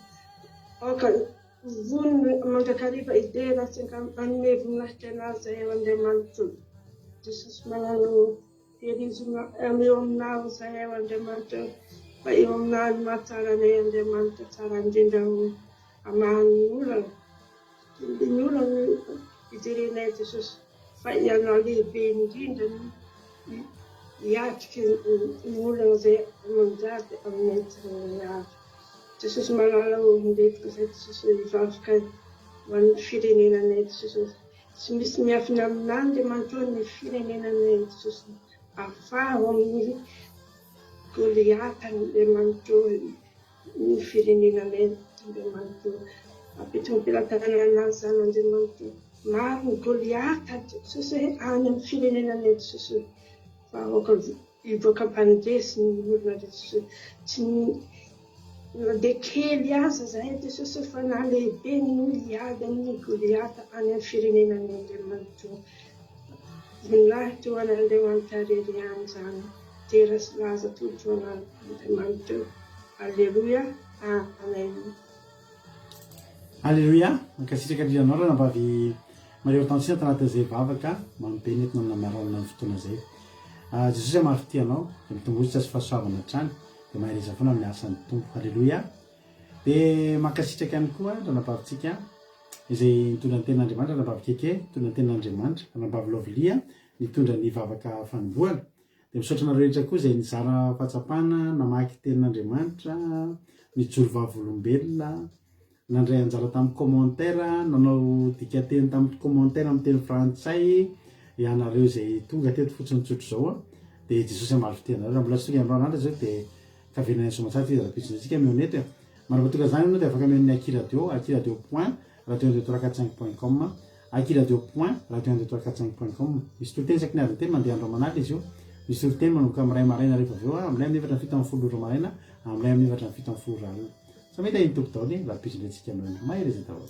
aoka ho vonona mandrakariva hidera sy hanome voninahitra Anao izahay Andriamanitra ô, Jesosy malala ô, tehirizo eo aminao izahay Andriamanitra ô, fa eo aminao no mahatsara anay Andriamanitra tsara indrindra ô. Hamaha ny olana. Ny olana no ijerenay Jesosy fa Ianao lehibe indrindra no hiatrika ny olana izay manjary aminay tsirairay avy. Jesosy malala ô, milentika izay Jesosy ô, hivavaka ho an'ny firenenanay Jesosy ô. Tsy misy miafina aminao Andriamanitra ô ny firenenanay Jesosy. Afaho amin'ny Goliata Andriamanitra ô. Ny firenena Andriamanitra ô. Apetrao am-pelatanana izany Andriamanitra ô. Maro ny Goliata Jesosy e, any amin'ny firenena Jesosy ô. Fa aoka hivoaka mpandresy ny olona Jesosy ô. Tsy na dia kely aza izahay Jesosy ô, fa na lehibe no hiady amin'ny Goliata any amin'ny firenena Andriamanitra ô. Voninahitra ho an'Andriamanitra irery ihany izany. Dera sy laza atolotro ho an'Andriamanitra eo. Aleloia. Amen. Aleloia. Mankasitraka indrindra anao ranabavy Maria Hortensia tanatin'izay vavaka mamy be nentina namaranana ny fotoana izay. Ah, Jesosy maro fitia anao, dia mitombotsitra sy fahasoavana hatrany, dia mahereza foana amin'ny asan'ny Tompo. Aleloia. Dia mankasitraka ihany koa ranabavintsika izay nitondra ny tenin'Andriamanitra, ranabavy Keke nitondra ny tenin'Andriamanitra, ranabavy Lovely nitondra ny vavaka fanombohana. Dia misaotra anareo rehetra koa izay nizara fahatsapana, namaky tenin'Andriamanitra, nijoro vavolombelona, nandray anjara tamin'ny commentaire, nanao dikanteny tamin'ny commentaire amin'ny teny frantsay, ianareo izay tonga teto fotsiny tsotra izao an. Dia Jesosy hamaly fitia anareo. Raha mbola tsy tonga androany andro izao dia kaverina any Soamatsara ity zava-pitsiny antsika mihaona eto e. Mandrapatonga izany ianao dia afaka mihaino ny Aky Radio, Aky Radio point radio un deux trois quatre cinq point com. Akiradio point radio un deux trois quatre cinq point com. Misy toriteny isaky ny adiny telo mandeha andro aman'alina izy io. Misy toriteny manomboka amin'ny iray maraina rehefa avy eo, amin'ilay amin'ny efatra amin'ny 17 ora maraina, amin'ilay amin'ny efatra amin'ny 17 ora alina. Samia tahin'ny Tompo daholo e, rahampitso indray tsika mihaona. Mahereza daholo.